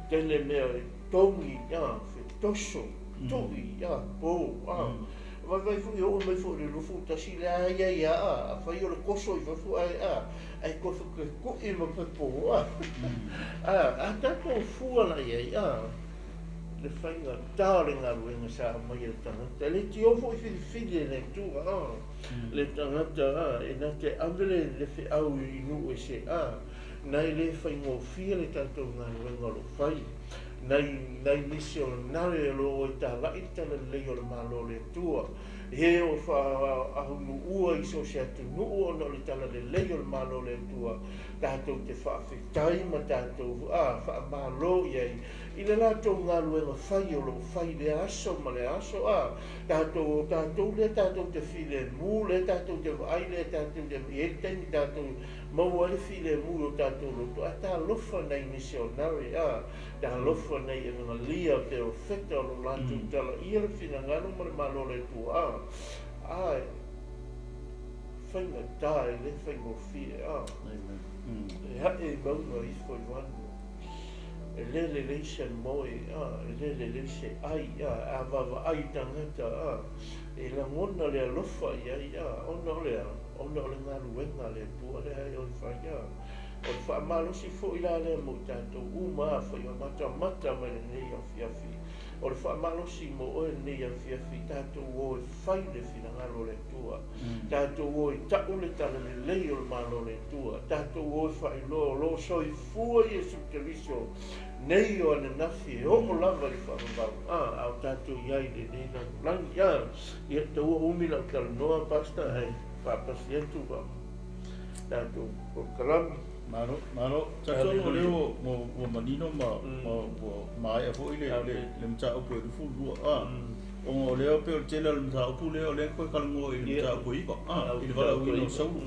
tele mea e togi, a, fetoso, to'i, a, po, a, vaivai foi oo mai foi le 21 le ai ai, a, a fai o le koso i fafo ai, a, ai koso ke ku'i ma pepo, a, a tatou fua la i ai, a, le faiga tā o le galuega sa aumaia le tagata, e le tio foi filifili e le Atua, a, le tagata, a, e na te ave le feau i nuu ese, a, nai le faigofie le tatou galuega o lo fai, nai misionare o lo o e tala'i le talalelei o le Malo o le Atua, he o faaahunuua i so o se atunuu ona o le talalelei o le Malo o le Atua, tatou te faafetai ma tatou, a, faamalo i ai i le latou galuega fai o lo o fai le aso ma le aso, a, tatou tatou lea tatou te filemu, lea tatou te vaai, lea tatou te i ai le taimi tatou maua ai le filemu i o tatou loto, ae talofa nai misionare, a, talofa nai evangelia perofeta o lo latou talaia le finagalo ma le Malo o le Atua, a, faigata e le faigofie a. E hae i mauga ifo i vanu. E le lelei se moe a, e le lelei se ai a, a vaavaai tagata a, e lagona le alofa i ai a, ona o le a, ona o le galuega a le Atua lea e oe fai a. O le faamalosi foi la lea mo i tatou uma afai o matamata mai lenei afiafi. O le faamalosi mo oe lenei afiafi, tatou o e fai le finagalo o le Atua. Tatou o e ta'u le talalelei o le Malo o le Atua. Tatou o e faailoa o lo o soifua Iesu Keriso nei o ananafi e oo lava i le faavavau a, a o tatou i ai i lenei lalolagi a. Ia taua umi lau talanoa, Pastor, ae faapasi atu ma tatou polokalame. Malo, malo. Talitonu o lea ua manino ma ua maea foi le mataupu e 22 a. Ona o lea pei o le tele o le mataupu lea o lea koe talanoa i le mataupu e 9 a, i le valaauina o Saulo.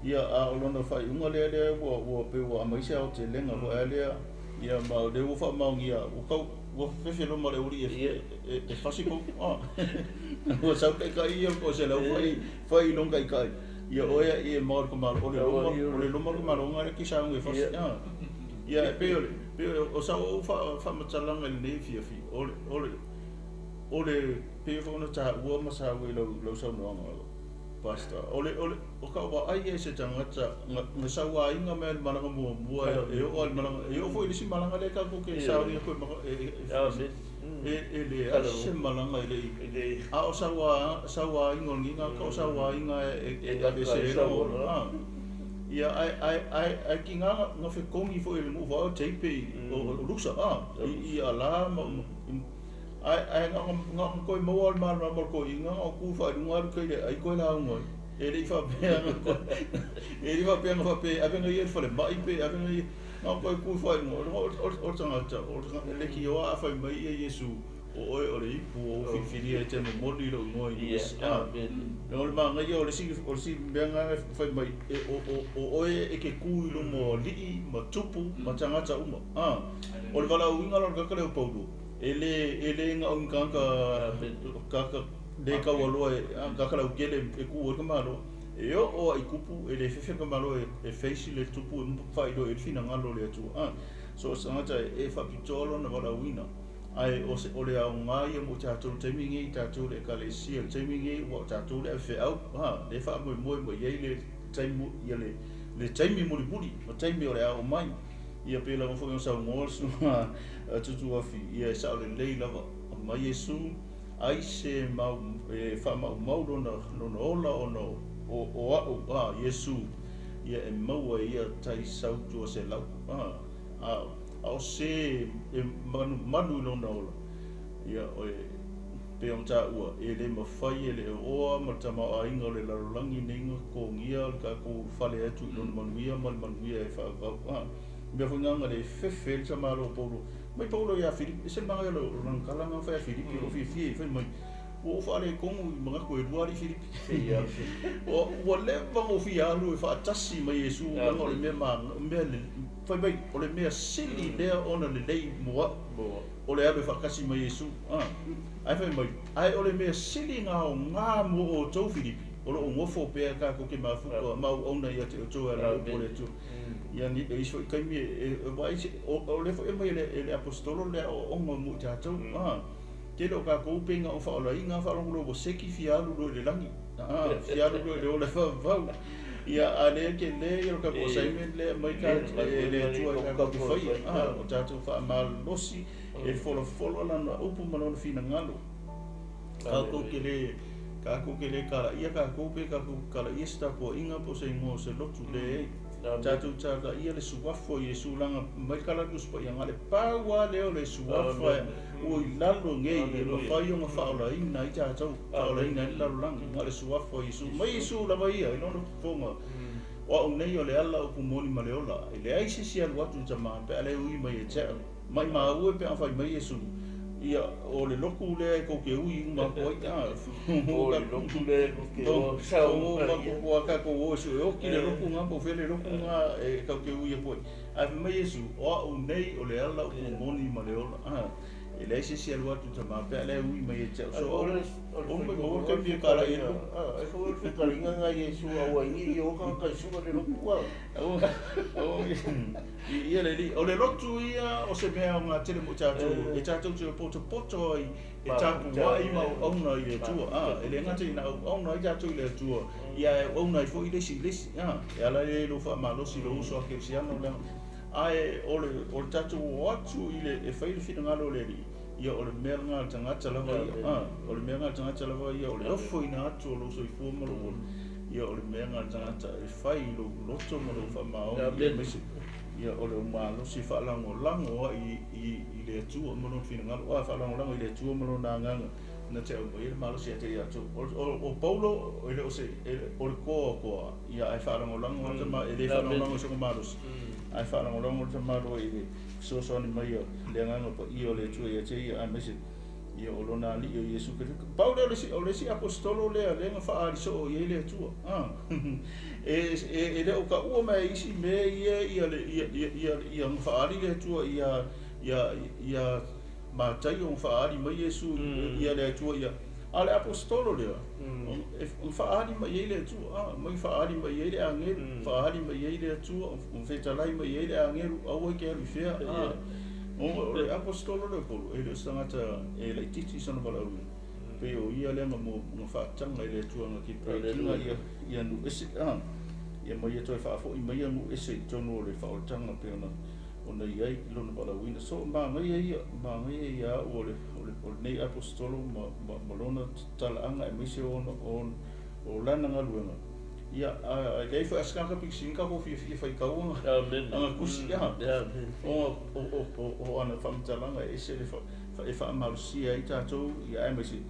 Ia, a o lona faaiuga lea ua pei ua aumai se aotelega foi a lea, ia ma o lea ua faamaonia, ua tau ua fefe loma le uli e fasi kou a. Ua sau taitai ia ko se lau fai fai long kai. Ia oe ia ma o le o le loma o le loma malonga le kisa ngi fasi a. Ia e pe o sa o fa faamatalanga i lenei fiafi o le o le o le pe fo na ta ua ma sa ue lau saunoaga pastor o le o ka wa ai e se tangata nga sa wa inga me le malaga mua e o al malaga e o foi le si malaga le ka ko ke sa ri ko e le a se malaga e le a o sa wa inga nginga ka o sa wa inga e e se lo a ia ai ai ai ai ki nga nga fe kongi foi le mu va tape o lusa a i ala ma ai ai nga nga ko mo al mal ma ko inga o ku fa lunga lu ke ai ko la ngo e le fa pe e le fa pe nga fa pe ave nga ia fa le mai pe ave nga nga ko ku fa ngo o tanga ta o le ki o a fa mai ia Yesu o oe o le ipu o fifili e te momoli lo ngo i a no le manga ia o le si mea nga fa mai e o oe e ke ku i lumo li'i ma tupu ma tangata uma a o le valaauina lo ka le o Paulo e le nga o ka ka le ka waloa e ka ka lau kele e ku o ka malo e o ai kupu e le fefe ka malo e face le tupu e fa i lo e fina ngalo le atu a so sangata e fa pitolo na valaauina ai o se o le au ngai mo tatou taimi ngi tatou le ekalesia le taimi ngi ua tatou le feau ha le fa mo mo mo iai le taimi ia le taimi mulimuli ma taimi o le ao mai ia pe lava foi o saunoa suga tutuafi ia e sao lelei lava mai Iesu ai se mau e faamaumau lona lona ola ona o a'u a Iesu ia e maua ia tai sautua se lau a a o se e manumanu i lona ola ia o e pe o tāua e le mawhai e le oa ma tamaoaiga o le lalolagi nei ga totogia o le tatou fale atu i lona manuia ma le manuia e faavavau a mea foi gaga le fefe le tamalo o Paulo mai Paulo ia Filipi e se maga lo lona kalaga fai a Filipi o fiafia i fai mai ua ou faaletonu i magatu e lua ali Filipi ua leva go fia alu e faatasi mai Iesu laga o le mea ma mea le fai mai o le mea sili lea ona lelei mo a'u o le alu e faatasi mai Iesu a ai fai mai ai o le mea sili ga oga mo outou Filipi o loo gofo pea tatou ke mafuta mau ona ia te outou e ala upu o le Atua ia ni e iso i kaimi e vaai o le foi mai e le apostolo le aoaoga mo i tatou a tele o kakou peiga o faaolaiga faalogologo ua seki fia alu loa i le lagi a fia alu loa i le ola e faavavau ia a lea tele ia lo tatou assignment lea mai ka e le Atua e tatou te faia a o tatou faamalosi e folafolo lana upu ma lona finagalo tatou ke le tatou ke le kalaia tatou pe tatou kalaia se tapuaiga po o se igoa o se lotu leai tatou tataia le suafa o Iesu laga mai kala Tusi Paia le pau lava lea o le suafa ua i lalo nei e mafai ona faaolaina ai tatou faaolaina ai le lalolagi na o le suafa o Iesu mai Iesu lava ia i lona fofoga o a'u nei o le ala upu moni ma le ola e leai se isi alu atu i tamā pe a le ui mai e te a'u mai maua e pe a fai mai Iesu ia o le loku lea e kou ke ui uma aku ai a O le loku lea kou ke o sau o ma ko ka ko o su e oki le loku nga po fe le loku nga e kou ke ui aku ai a fai mai Iesu o a'u nei o le ala upu moni ma le ola a E leai se isi e alu atu i Tamā pe a le ui mai ia te au. So, o mai maua le taimi e kala i ai. Ai foi o le fetalaiga na Iesu aua i i o tagata i suka le lotu a. Ia le alii, o le lotu ia o se mea aoga tele mo i tatou, e tatou te potopoto ai, e tapuai ma auauna i le Atua. A, e le gata ina auauna ai tatou i le Atua, ia e auauna ai foi le isi i le isi. A, e ala ai lou faamalosi i lou uso a kerisiano leaga Ae o le, o le tatou o atu i le, e fai le finagalo o le Alii, ia o le mea lena a le tagata lava ia, a, o le mea lena a le tagata lava ia, o le ofoina atu o lou soifua ma lou ola, ia o le mea lena a le tagata e fai i lou loto ma lou faamaoni, ia aemaise, ia o le malosi e faalagolago ai i, i, i le Atua ma lona finagalo, a, faalagolago i le Atua ma lona agaga, na te aumaia le malosi ia te i atou. O, o, o Paulo, e le o se, e, o le koa o koa, ia ae faalagolago le tama, e le faalagolago i sona malosi, ae faalagolago le tamaloa i le fesoasoani mai o le Agaga Paia o le Atua ia te ia, aemaise ia o lona Alii o Iesu Keriso. Pau lea o le isi, o le isi aposetolo lea lea na faaali soo i ai le Atua. Ah. E, e, e le o taua mai e isi mea ia ia le ia ia ia, ia na faaali le Atua ia ia ia Mataio na faaali mai Iesu ia le Atua ia a o le aposetolo lea e faaali mai i ai le Atua, mai faaali mai i ai le agelu, faaali mai i ai le Atua, fetalai mai i ai le agelu, aua e te alu i fea. O le aposetolo lea o Paulo, e le o se tagata e laitiiti i sona valaauina, pei o ia lea na faataga i le Atua na te break-ina ia nuu ese, ia ma ia toe faafoi mai ia nuu ese i totonu o le faaolataga pei ona ona i ai lona valaauina. So, manaia ia, manaia ia au o le, o le, o lenei aposetolo ma, ma, ma lona talaaga aemaise o, o, o lana galuega. Ia, a, leai foi a se tagata pitisini tatou fiafia faitau aga, aga tusi, a, o, o, o, o, o ana faamatalaga e ese le fa, e faamalosia ai tatou, ia aemaise,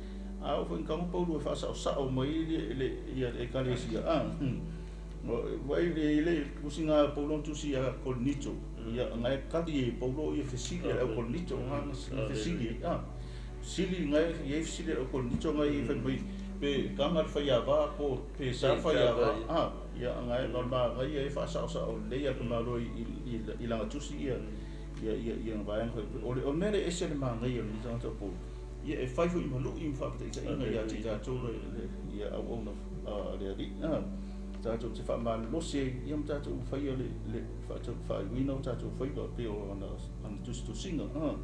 a oo foi ina tago Paulo e faasaosao mai le, le, ia le ekalesia, a, Vaai i le tusiga a Paulo na tusi ia Korinito, ia na e kali e Paulo ia fesili a le au Korinito, na fesili ai, a fesili na e i ai fesili a le au Korinito na e fai mai pe taga le faiava po pe sa faiava, a ia na e manaia e faasaosao lelei a le tamaloa i lana tusi ia ia ia ia vaega foi. O le mea lea e ese le manaia o lenei tagata o Paulo, ia e fai foi ma lu'i ma faapetaitaiga ia te i tatou le ia auauna a le Alii, a tatou te faamalolosi ai ia ma tatou faia le le faaiuina o tatou faiva pei o ana ana tusitusiga. A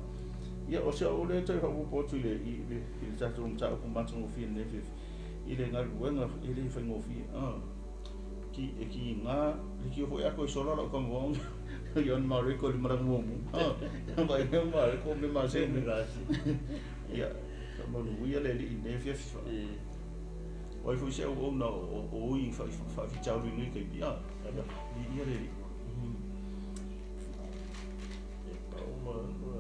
ia o se au lea toe faaopoopo atu i le i le i le tatou mataupu matagofie i lenei afiafi i le galuega e le faigofie. A ki e kiga le kio foi a koe sola lau tama vaoga i ona Mareko i le malaga muamua. A vai mea Mareko me maseni. Ia faamanuia le Alii i lenei afiafi. O ai foi se auauna o ui faafitauli i lenei taimi. A viia le Alii. E pau ma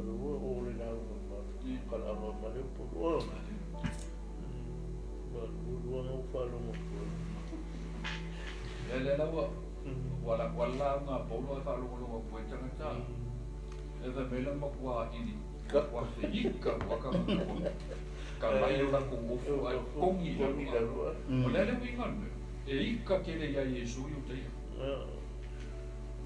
lua o le lauga ma kalaaga ma le pulu. Ma lua na u faalogo atu ai. Ia lea la ua ua la ua lauga a Paulo ae faalogologo atu ai tagata. E fai mai la matua ili ua feika ua ka ka mai o latou ofu ae kogi i lalo. O le a le uiga o le mea? E ika tele iā Iesu i uta ia.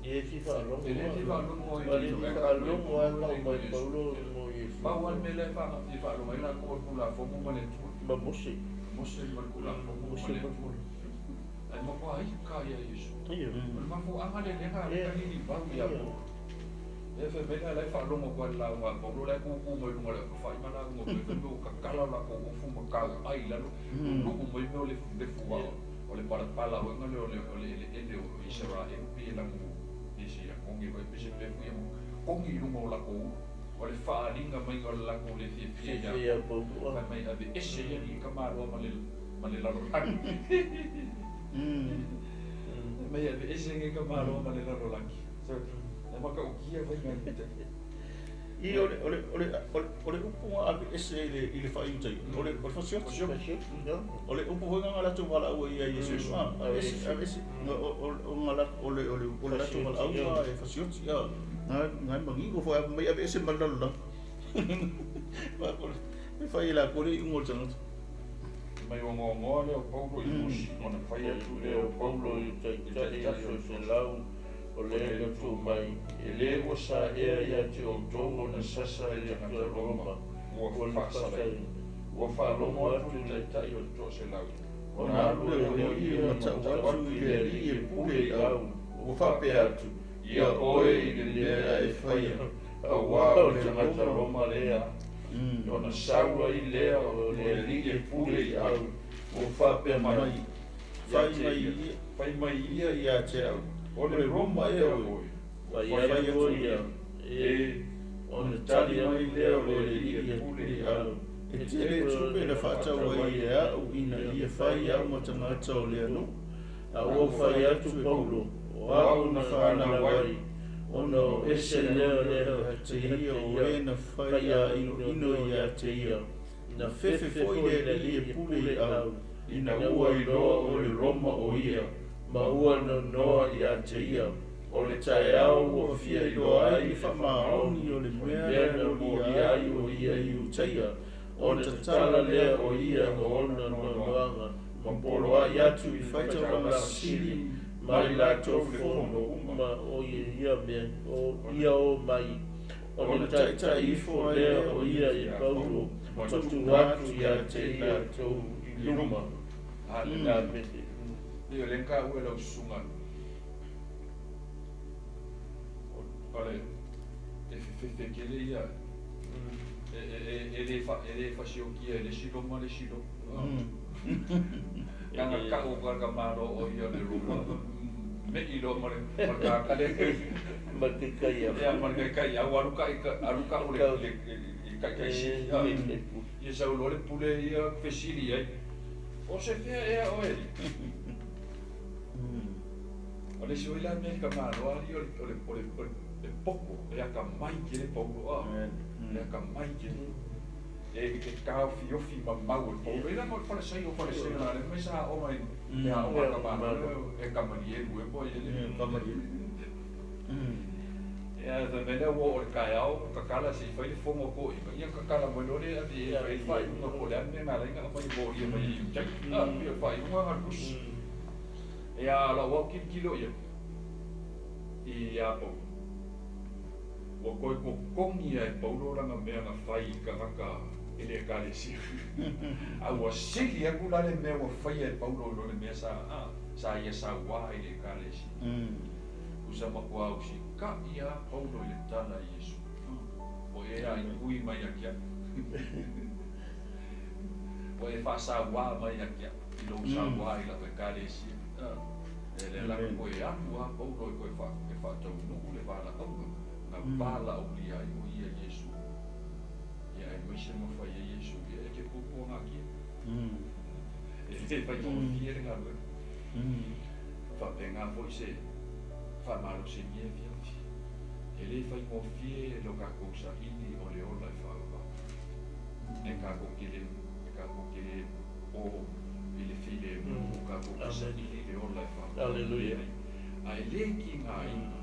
E le fia faalogo. E le fia faalogo i le fia faalogo lava tau mai Paulo mo Iesu. Pau lava le mea lea e faalogo ai latou o le Tulafono ma le Atua. Ma Mose. Mose ma le Tulafono ma le Atua. Ae matua ika ia Iesu. O le mafuaaga lea lea na talilivau ia Paulo. Lea fai mai la la e faalogo atu lava i le lauga a Paulo la e tutu mai luga o le apafai ma lauga mai fai mai ua tatala latou ofu ma tauai i lalo, luluu mai mea o le fua o le palapala hoiga lea o le o le eleele o Isaraelu pei e lagu e se agoge foi pe se pefu ia kogi i luga o latou ulu. O le faaaliga maiga o le latou le fiafia ia Paulo, fai mai aveese ia alii tamaloa ma le ma le lalolagi. Fai mai aveese nei tamaloa ma le lalolagi. E matautia faiga i tai. I o le o le o le o le upu na aveese i le i le faaiuta ia, o le o le fasioti. O le upu foi na latou valaau ai ia Iesu, a aveese aveese o o o na o le o le o le latou valaauga e fasioti a na na manino foi a mai aveese ma le lalolagi. E fai e latou le iuga o le tagata. Mai ogaoga lea o Paulo i Mosi, ona fai atu lea o Paulo i taitai o se lau. O lē na tuu mai, e lē ua saʻea iā te outou ona sasa e le tagata Roma, ua faasalaina. Ua faalogo atu le taitai o le toaselau, Ona alu lea o ia ma tau atu i le alii e pule i au, ua faapea atu, Ia oe i le mea e faia, auā o le tagata Roma lea. Ona sau ai lea o le alii e pule i au, ua faapea mai, Fai mai ia ia te au, O le Roma ea oe? Fai Ua fai atu atu ia, ia, E. E. Ona Ona tali tali mai mai lea lea o o le le alii alii e e pule pule i i au, au, e e tele tele tupe tupe na na faatau faatau ai ai e e au au ina ina ia ia fai fai au au ma ma tagata tagata o o le le atunuu. atunuu. A A ua ua fai fai atu atu e Paulo, Paulo, o o au au na na fanau fanau ai, ai, ona ona o o ese ese lea lea lea ia te ia ia te o ia, e na fai fai a a ino inoino ino ia ia te te ia. ia. Na Na fefe fefe foi foi le le alii alii e e pule pule i i au, au, ina Ina ua ua iloa iloa o o le le Roma Roma o o ia, ia, ma ma ua ua nonoa nonoa ia ia te te ia. ia. O O le le taeao taeao ua ua fia fia iloa iloa ai ai le le faamaoni Faamaoni faamaoni o le o le mea mea na na molia molia ai ai o o ia ia i i Iutaia, Utaia, ona ona tatala tatala lea lea o o ia ia ma ma ona ona noanoaga, noanoaga, ma ma poloai poloai atu atu i i le faitaulaga faitaulaga sili sili mai mai latou latou le fono fono uma uma o ia mea o ia o mai. Ona ona taitai taitai ifo ifo ai lea lea o o ia ia i ia Paulo, Paulo, ma ma tuu tuu atu atu ia ia te te ia latou i i luma. luma. Haleluia. Amene. Ia le ka ua lau susuga o le e fefefe kele ia e le fa e le fasiokia e le isi Roma le isi Roma. Langa ka'u ka ka malo o ia le Roma. Me i lo ma le ma le kakale. Ma te kai a. Ia ma le kai au alu kai alu ka'u le le kai kai si. Ia sau lo le pule ia fesili ai. O se fea ea oe. O le isi la mea ka malo ali o le o le o le o le poko e aka mai ke le Paulo a. E aka mai ke e e taofiofi ma mau e Paulo. Ila mo fale sei o fale sei na le me sa o mai e a o ka malo e ka mali e po e le. E a the mele wo o le kaiao ka kala si fai le fongo ko i ia ka kala mo le a di e fai fai unga ko le a me na le nga mai mo ia mai i tai a ia fai unga nga kus. E a la wa ki kilo ia i a Paulo. Ua koe kokogi ai Paulo lana mea na fai i tagata e le ekalesia. A ua sili aku la le mea ua faia e Paulo i lo le mea sa a sa ia sauā i le ekalesia. Usa makuā usikaʻi a Paulo i le tala i Iesu. O e ai ui mai ia te au. Ua e faasauā mai ia te au i lou sauā i lau ekalesia. E lea la koe alu a Paulo e koe fa e faataunuu le valaauga na valaaulia ai o ia Iesu. Ia e maise ma fai e Iesu ia e te puapua gakia. E le faigofie le galuega. Faapegā foʻi se faamalosigia e fiafi. E lē faigofie lo kakou saʻili o le ola e faavavau. E kakou te le e kakou te le o i le filemu o kakou te saʻili le ola e faavavau. Hallelujah. Ae lē kigaina,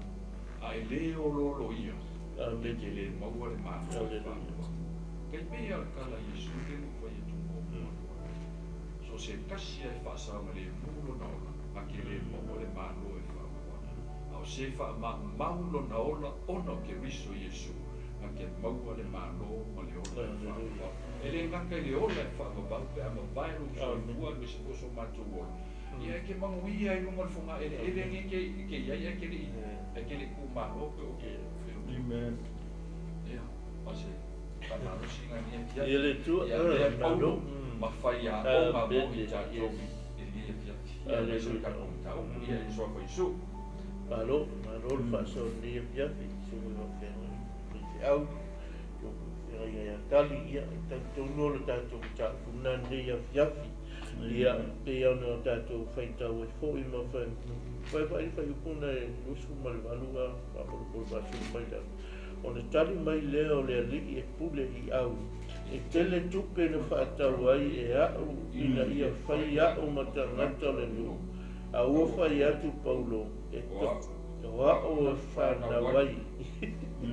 ae lē olōlo ia e te lē maua le malo e faavavau. Kai pei a le kala Iesu le ua fai atu muamua. So se tasi ai faasaogalēmū lona ola, a ke lē maua le malo e faavavau. A o se faamaumau lona ola ona o Keriso Iesu, na ke maua le malo ma le ola e faavavau. E lē gata i le ola e faavavau pe a mavae lou soifua aemaise foi so matou ola. Ia e ke manuia ai luga o le fogaʻeleʻele agi ke ke iai ae ke leʻi ae ke leʻi kumalo pe o pe o. Amen. Ia o se faamalosiga nia Ia fiafi. le Atua, Ia lea malo. Paulo ma faiaoga mo i Amene. tatou Yes. i lenei afiafi. Ia aemaise le Hallelujah. tatou mataupu ia i soafa Iesu. Malo, malo le faasoa afiafi, susuga faifeau, feagaiga ia tali, ia, e talitonu o le tatou mataupu lena lenei afiafi. Ia, pei ona tatou faitau ai foi ma fai fai fai faaiupu na e 28 a faamolemole faasolo mai lalo. Ona tali mai lea o le alii e pule i au. E tele tupe na faatau ai e au ina ia fai au ma tagata o le nuu. A ua fai atu Paulo, e o a'u e fanau ai.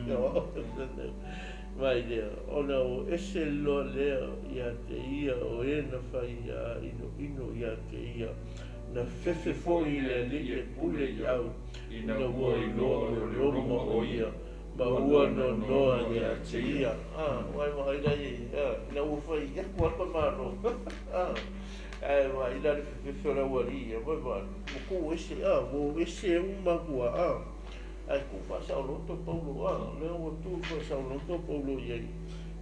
O a'u e fanau mai lea. Ona o ese loa lea ia te ia o e na fai a inoino ia te ia. Na fefe foi le alii e pule i au. Ina ua iloa o le Roma o ia, ma ua noanoa ia te ia. Ua e vaai la i ai, ina ua fai atu lava le Malo, ae vaai la le fefefe o le aualii ia, ua vaai, ua tuu ese, ua o ese uma atu lava, ae tuu faasaoloto Paulo, o lea ua tuu faasaoloto Paulo i ai,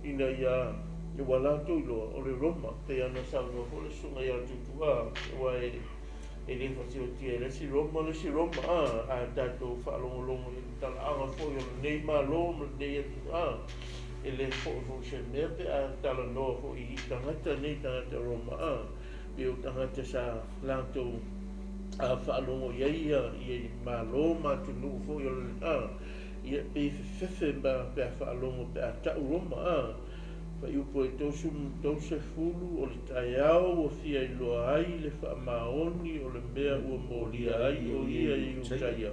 ina ia ua latou iloa o le Roma, pei ona saunoa foi le susuga ia Tutu, aua e le faatiotia e le isi Roma le isi Roma, a tatou faalogologo i talaaga foi o lenei Malo ma lenei atunuu, e le foi foi se mea pe a talanoa foi i tagata nei, tagata Roma, pei o tagata sa latou faalogo i ai ia Malo ma atunuu foi o le, ia pei fefefe ma pe a faalogo pe a tau Roma, Fuaiupu e 30 o le taeao ua fia iloa ai le faamaoni o le mea ua molia ai o ia i Iutaia,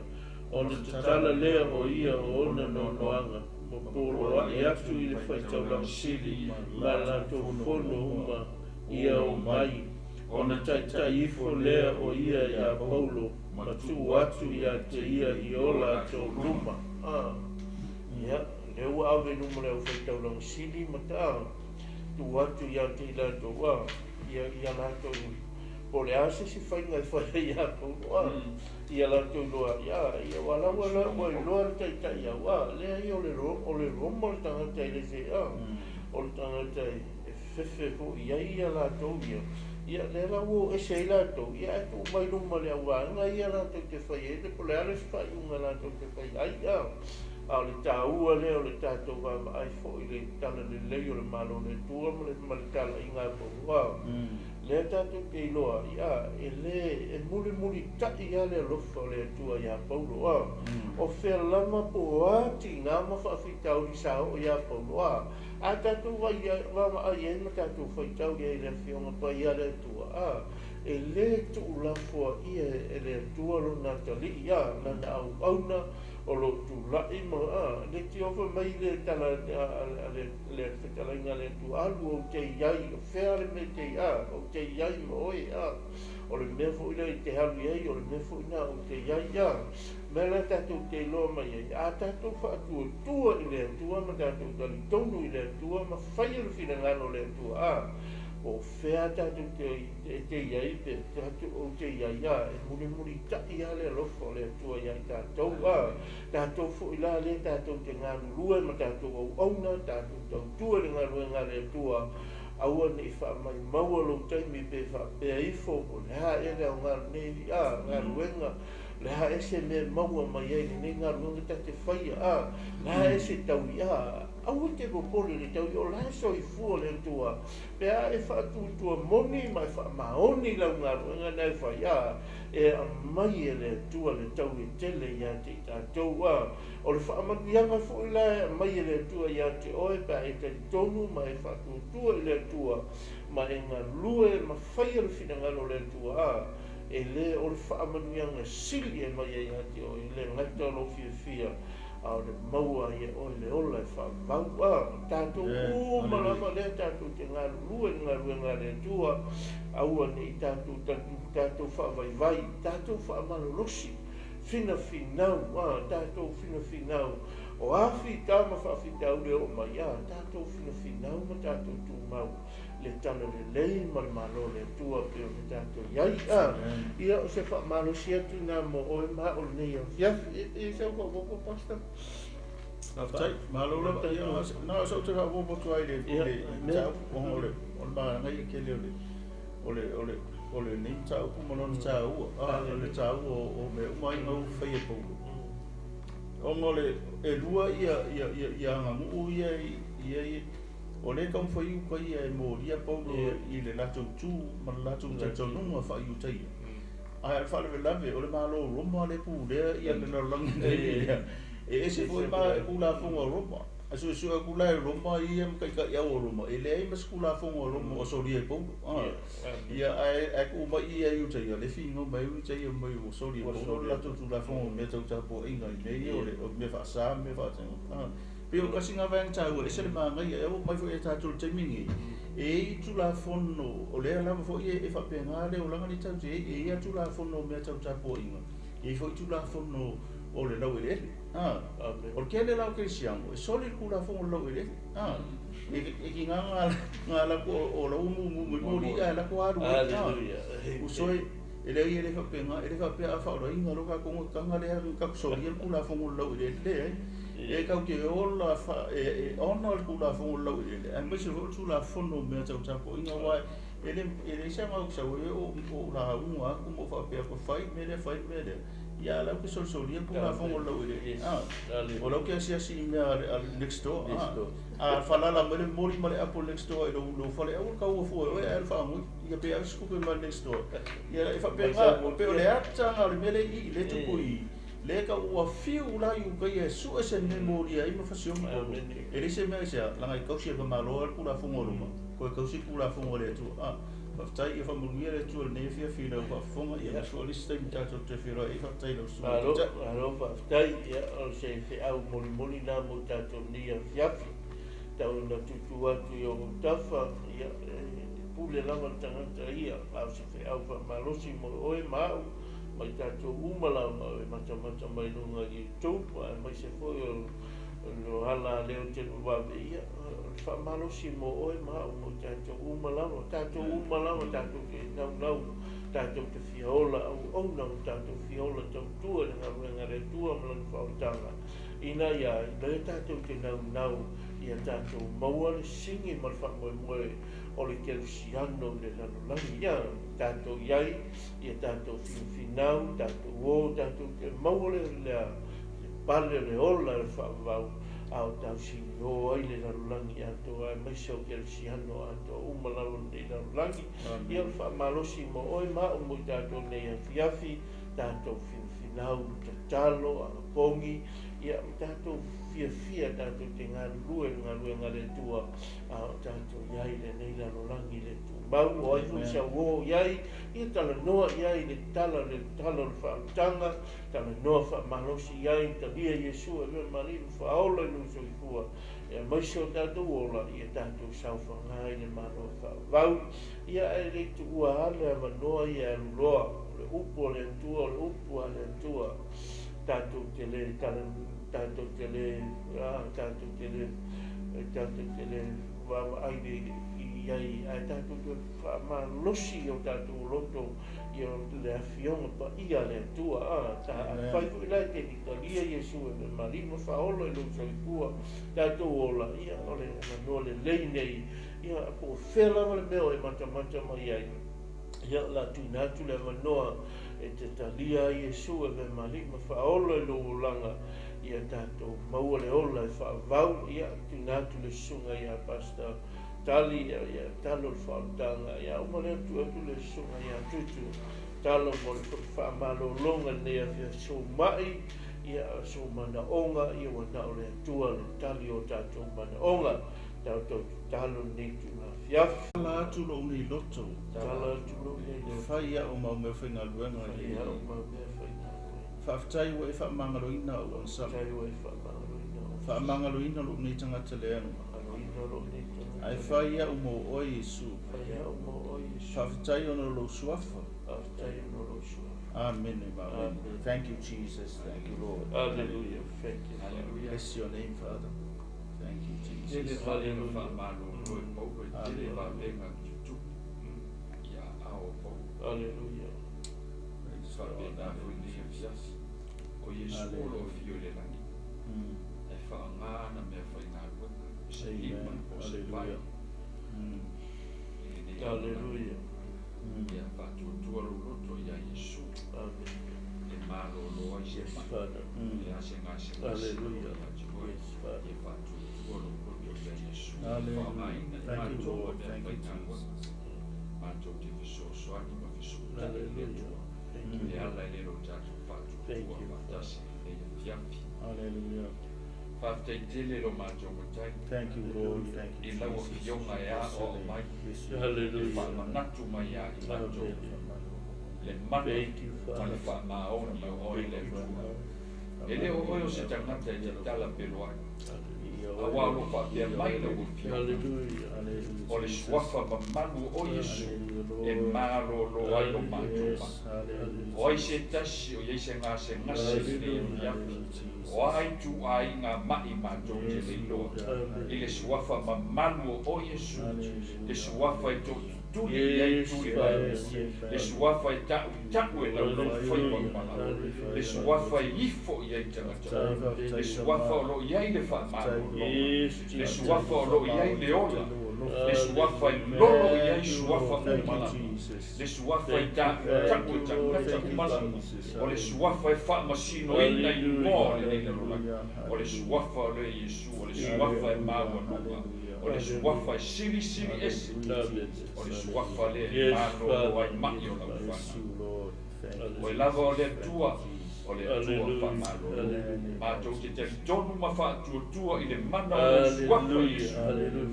ona tatala lea o ia o ona noanoaga, ma poloai atu i le faitaulaga sili ma latou fono uma ia o mai, ona taitai ifo lea o ia ia Paulo, ma tuu atu ia te ia i o latou luma. Ia, lea ua ave i luma le aufaitaulaga sili ma taa tuu atu ia te i latou, ia latou, po o le a se isi faiga e fai ai ia Paulo, ia latou iloa, ia ua laua la ua iloa le taitai au, lea ia o le Roma le tagata i le se, o le tagata e fefe foi i ai ia latou ia, ia lea la ua ese ai latou, ia ae tuu mai luma le auvaega ia latou te fai ai, po o le a le isi faaiuga latou te fai ai, a o le tāua lea o le tatou vaavaai foi i le tala lelei o le Malo o le Atua ma le talaiga a Paulo. Lea tatou te iloa, ia, e le, e mulimulitai lava le alofa o le Atua ia Paulo. O fea lava po o a tiga ma faafitauli sa oo ia Paulo. A tatou vaavaai ai ma tatou faitau i ai i le Afioga Paia a le Atua, e le tuulafoa ia e le Atua lona atalii, lana auauna o lo tulai ma le tiofa mai le tala le fetalaiga a le Atua, alu ou te i ai, o fea le mea te i ou te i ai ma oe, o le mea foi lea i te alu i ai, o le mea foi na ou te i ai, mea la tatou te iloa mai ai, a tatou faatuatua i le Atua ma tatou talitonu i le Atua ma faia le finagalo o le Atua, o fea tatou te i ai pe tatou ou te i ai, e mulimulitai lava le alofa o le Atua ia i tatou, tatou foi la lea tatou te galulue ma tatou auauna, tatou tautua i le galuega a le Atua, aua ne i faamaimaua lou taimi pe faapea ifo, o le a ea le aoga o lenei galuega, le a ea se mea maua mai ai lenei galuega ta te faia, le a ea se taui, aua te popole le taui, o la e soifua le Atua, pe a e faatuatua moni ma e faamaoni lau galuega na e fai, e aumai e le Atua le taui e tele ia te i tatou, o le faamanuiaga foi la e aumai e le Atua ia te oe, pe a e talitonu ma e faatuatua i le Atua, ma e galue ma faia le finagalo o le Atua, e le o le faamanuiaga sili e mai ai ia te oe, e le gata o lou fiafia, a o le maua ia oe le ola e faavau, tatou uma lava lea tatou te galulue i le galuega a le Atua, aua ne i tatou faavaivai, tatou faamalolosi, finafinau, tatou finafinau, o a fita ma faafitauli e oo mai, tatou finafinau ma tatou tumau, le tala lelei ma le Malo o le Atua pe o le tatou i ai. Ia o se faamalosi atu nā mo oe ma o lenei afiafi. E sau faaopoopo, Pastor? Faafetai, malo lava. Ia, na o sau te faaopoopo atu ai le mataupu, ona o le manaia tele o lenei mataupu ma lona taua, o le taua o mea uma ai na ua faia e Paulo. Ona o le e lua ia aganuu ia ia o le taumafai uka ia e molia Paulo i le latou tu ma le latou talitonuga faa-Iutaia. Ae o le faalavelave o le Malo o Roma le pulea ia le lalolagi nei lea. E ese foi ma tulafono a Roma. A suesue atu la e Roma ia ma taitaiau o Roma, e leai ma se tulafono a Roma o solia e Paulo. Ia ae tuu mai ia Iutaia, le finau mai Iutaia mai o solia e Paulo le latou tulafono o mea tau tapuaiga i mea ia o mea faasa ma mea faatino. Pe o kasi ngā vaega tāua, ese le manaia, e oo mai foi e tātou le taimi nei, e i tulafono, o lea lava foi e faapena le olaga nei tatou te i ai, e i ai tulafono o mea tau tapuaiga, E i foi tulafono o le laueleele. O le tele la o kerisiano e soli le tulafono o le laueleele. E ki ngā ngā lako o lau mumu mai mori a lako alu. Usoi e le ia le whapenga, e le whapea a whaorainga lo ka kongo kanga lea ka kusori le tulafono o le laueleele. E kau ke ola e ona le tulafono o le laueleele. Ai mai se fo tulafono mea tau tapo inga wai e le isa ngau sa we o la unga aku mo whapea ko whai mele whai mele. Ia lau ke solsoli ku la fongo lau ile. O lau ke asiasi mea a next door. A falala mele mori male apo next door e lo fale au ka ua fua e al whaangui. Ia pe au skupe ma next door. Ia e whapea ngā pe o le ata ngā le mele i le tupu i. Le ka ua fiu la iu kai e su e se ne mori ai ma fasiomi. E le se mea se langa i kausi e kamalo al ku la fongo luma. Ko e kausi ku la fongo le tu. Whaftai e whamuruia le tua nei fia whina whafonga ia masua lista i tātou te whira e whaftai lau sua. Alo, alo whaftai ia o se whiau moli moli nā mō tātou ni a fiafi. Tau na tutu atu i o tawha ia pule lava tangata ia au se whiau whamalosi mo oe maau mai tātou umala ma e matamata mai lunga i YouTube a mai se foi o lo hala leo te wawe ia whamalosi mo oe maau mo tātou umalama, tātou umalama, tātou ke naunau, tātou te fiola au aunau, tātou fiola tautua le ngaruenga le tua malana whaotanga. Ina ia, ina tātou te naunau, ia tātou maua le singi ma le whamoemoe o le kerusiano le lalolagi. Ia, tātou iai, ia tātou finfinau, tātou o, tātou te maua le lea, le pale le ola le whaavau, au tau singi o ai le lalolagi atoa ai maise o kerisiano atoa umalawa nei lalolagi. Ia o whaamalosi mo oe maau mo tātou nei afiafi, tātou finfinau, tatalo, agapongi, ia o tātou fiafia, tātou te ngalue, ngalue ngale tua, a o tātou iai le nei lalolagi le tūmau, o ai fui sa o iai, ia tala noa iai le tala le tala le whautanga, tala noa whaamalosi iai, talia Iesu e mea mariru whaola i lusoifua, e maise o tātou ola, ia tātou sauwhangai le mano whaavau, ia e le tuua ale awanoa ia aluloa, o le upu o le atua, o le upu a le atua, tātou te le tala, tātou te le, tātou te le, tātou te le wawa ai le i ai, ai tātou te whaamalosi o tātou loto i o le awhionga pa ia le atua, ta whai fui lai te nitalia Iesu e me marima whaola i lusoifua, tātou ola, ia o le manoa le lei nei, ia po whela le meo e matamata mai ai. Ia la tuina atu le manoa e te talia Iesu e me marima whaola i lōlanga, ia tātou maua le ola e whaavau, ia tuina atu le sunga ia Pastor Tali, ia talo le whaotanga, ia umale atu atu le sunga ia tutu, talo mo le whaamalolonga nei awhia sōmai, ia sō manaonga, ia wana o le atua le tali o tātou manaonga, tātou talo nei tuna fiafi. Tala atu lo nei loto. Tala atu lo nei loto. Whai ia o mau mea whaingaluenga. Whai ia o mau mea whaingaluenga. Whaaftai wa e whaamangaloina o ansala. Whaaftai wa e whaamangaloina o ansala. Whaamangaloina lo nei tangata leanga. Whaamangaloina lo nei tangata. Ai whai ia o mō oe Iesu. Whai ia o mō oe Iesu. Whaaftai ono lo suafa. Whaaftai ono lo suafa. Amen. Amen. Thank you, Jesus. Thank you, Lord. Hallelujah. Thank you. Hallelujah. Bless your name, Father. Thank you, Jesus. Hallelujah. Hallelujah. Hallelujah. Hallelujah. Yes, Father. Hallelujah. Yes, Father. Hallelujah. Thank you, Lord. Thank you, Jesus. Hallelujah. Thank you. Thank you. Hallelujah. Thank you, Lord. Thank you, Jesus. Hallelujah. Thank you, Father. E le o oe o se tangata e te tala peloai. Auā o lo o faapea mai lau Afioga, o le Suafa mamalu o Iesu e malōlō ai lo matou maʻi. O ai se tasi o i ai se gasegase i lenei afiafi, o a ituaiga maʻi matou te le iloa, i le Suafa mamalu o Iesu, le Suafa e toʻatutuli i ai tuli mai, le Suafa e taʻutaʻu e laulaufaiva ma malaga, le Suafa e ifo i ai tagata uma, le Suafa o lo o i ai le faamalologa, le Suafa o lo o i ai le ola, le Suafa e lolo i ai suafa uma lava, le Suafa e taʻutaʻu e tagata uma lava, o le Suafa e faamasinoina igoa o lenei lalolagi, o le Suafa o le Iesu, o le Suafa e maualuga, o le Suafa e silisili ese, o le Suafa lea e malolo ai maʻi o lau fanau. Oe lava o le Atua, o le Atua faamalolo. Matou te talitonu ma faatuatua i le mana o lou Suafa Iesu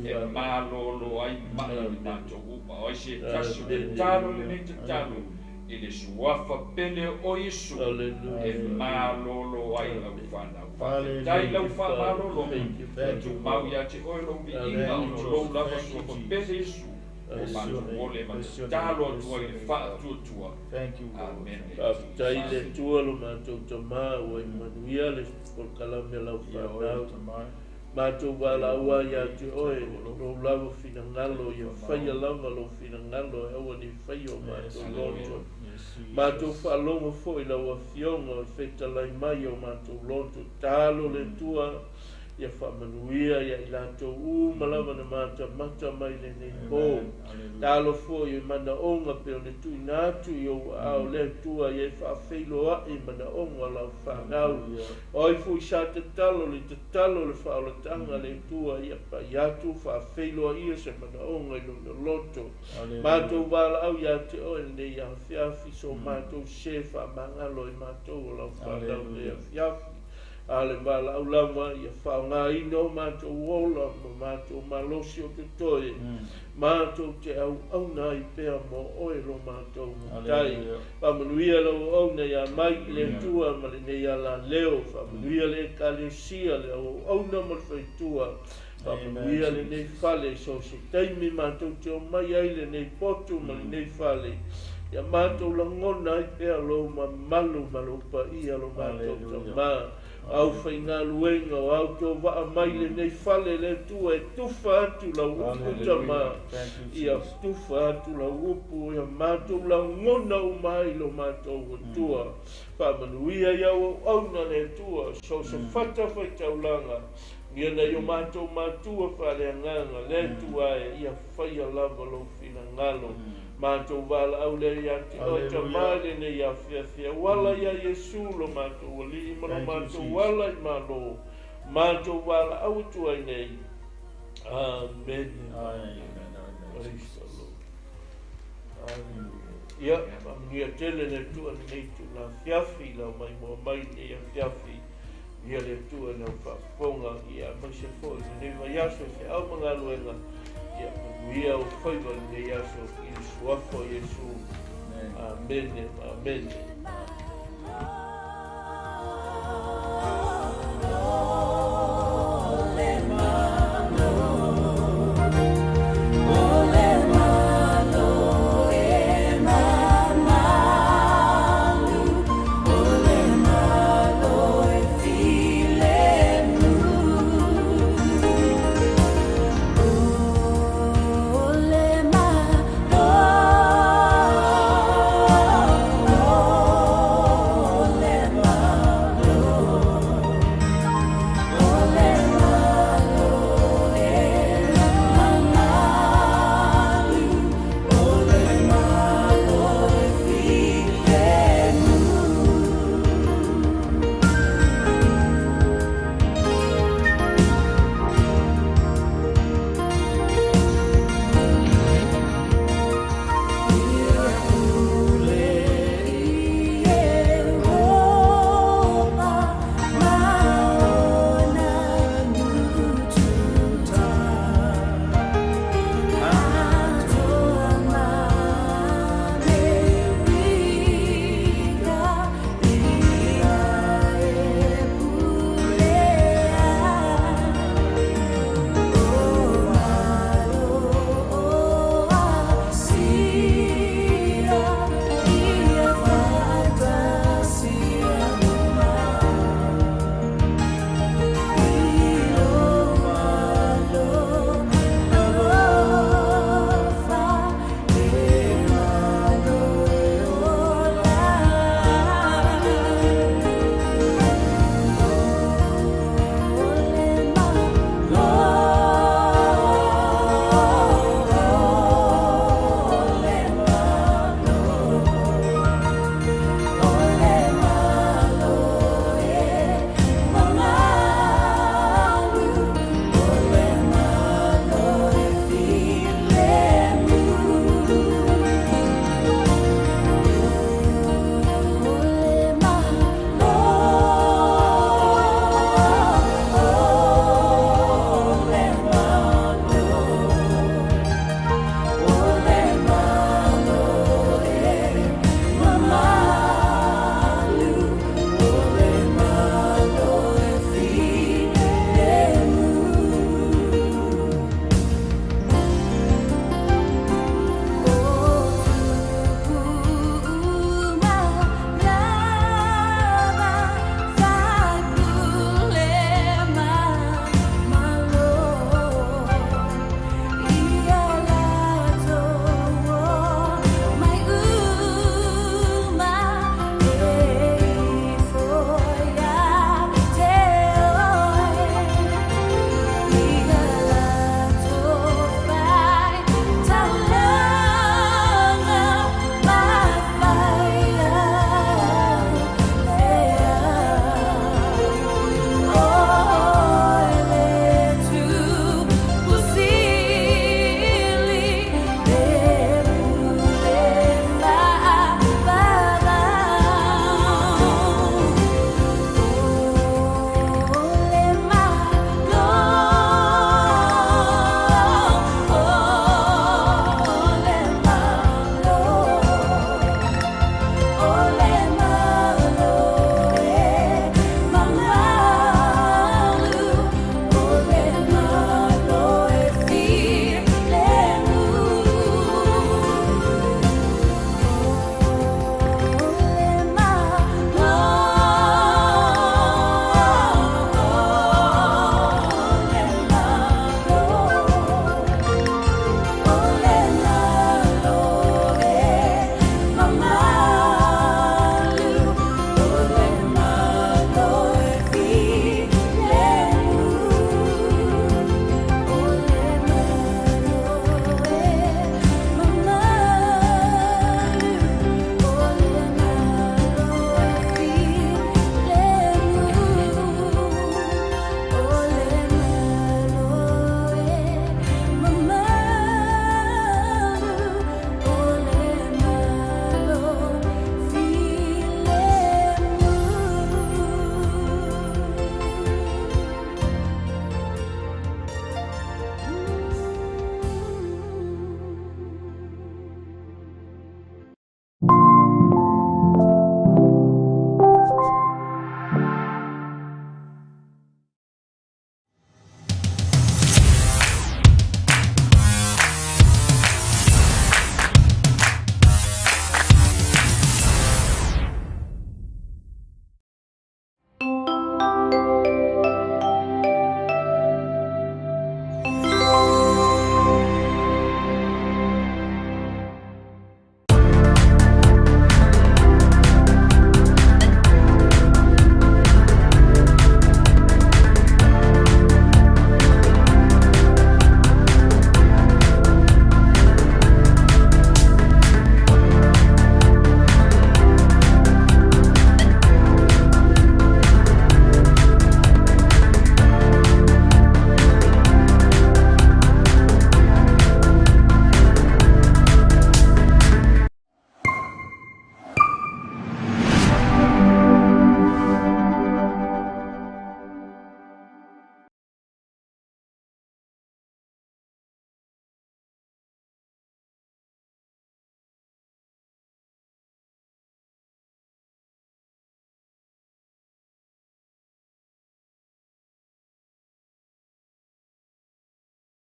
e malolo ai maʻi o matou uma. O ai se tasi o tatalo lenei tatalo i le Suafa pele o Iesu e malolo ai lau fanau. Faafetai lau faamalologa, e tumau ia te oe lou viiga ona o lou lava Suafa pele Iesu ua matou ole ma tatalo atu ai i le faatuatua. Amene. Faafetai i le Atua lo matou Tama ua i manuia le polokalame a lau fanau. Matou valaau lava ia te oe, lou lava finagalo, ia faia lava lou finagalo e aua ne i faia o matou loto. Matou faalogo foi i lau Afioga o fetalai mai o matou loto. Talo le Atua ia faamanuia ia i latou uma lava na matamata mai lenei po. Talo foi i manaoga pei ona tuuina atu i ou aao le Atua ia e faafeiloai manaoga o lau fanau. O ai foi sa tatalo le tatalo o le faaolataga le Atua ia pai atu faafeiloaia se manaoga i lona loto. Matou valaau ia te oe lenei afiafi, so matou sē faamagalo i matou o lau fanau lenei afiafi. A o le valaau lava ia faaaogaina o matou ola ma matou malosi o totoe, matou te auauna ai pea mo oe lo matou Matai. Faamanuia lau auauna ia mai i le Atua ma lenei alaleo, faamanuia le Ekalesia, le auauauna ma le faletua, faamanuia lenei fale i so o se taimi matou te omai ai lenei potu ma lenei fale, ia matou lagona ai pea lou mamalu ma lou paia lo matou Tama. Au faigaluega o au tou vaa mai lenei fale le Atua e tufa atu lau upu Tama, ia tufa atu lau upu ia matou lagona uma ai lo matou Atua. Faamanuia i au auauna le Atua, so o se fata faitaulaga, ia nai o matou matua faaleagaga, le Atua e, ia faia lava lou finagalo. Matou valaau lea ia te oe Tama i lenei afiafi, auala ia Iesu lo matou Alii ma lo matou ala i Malo. Matou valaau atu ai nei. Amene. Praise the Lord. Hallelujah. Ia, faamanuia tele le Atua i lenei itula afiafi, i lau maimoa mai i lenei afiafi. Ia le Atua i lau faafofoga, ia aemaise foi i lenei vaiaso i feau ma galuega, ia manuia ou faiva i lenei aso i le Suafa o Iesu. Amene, amene.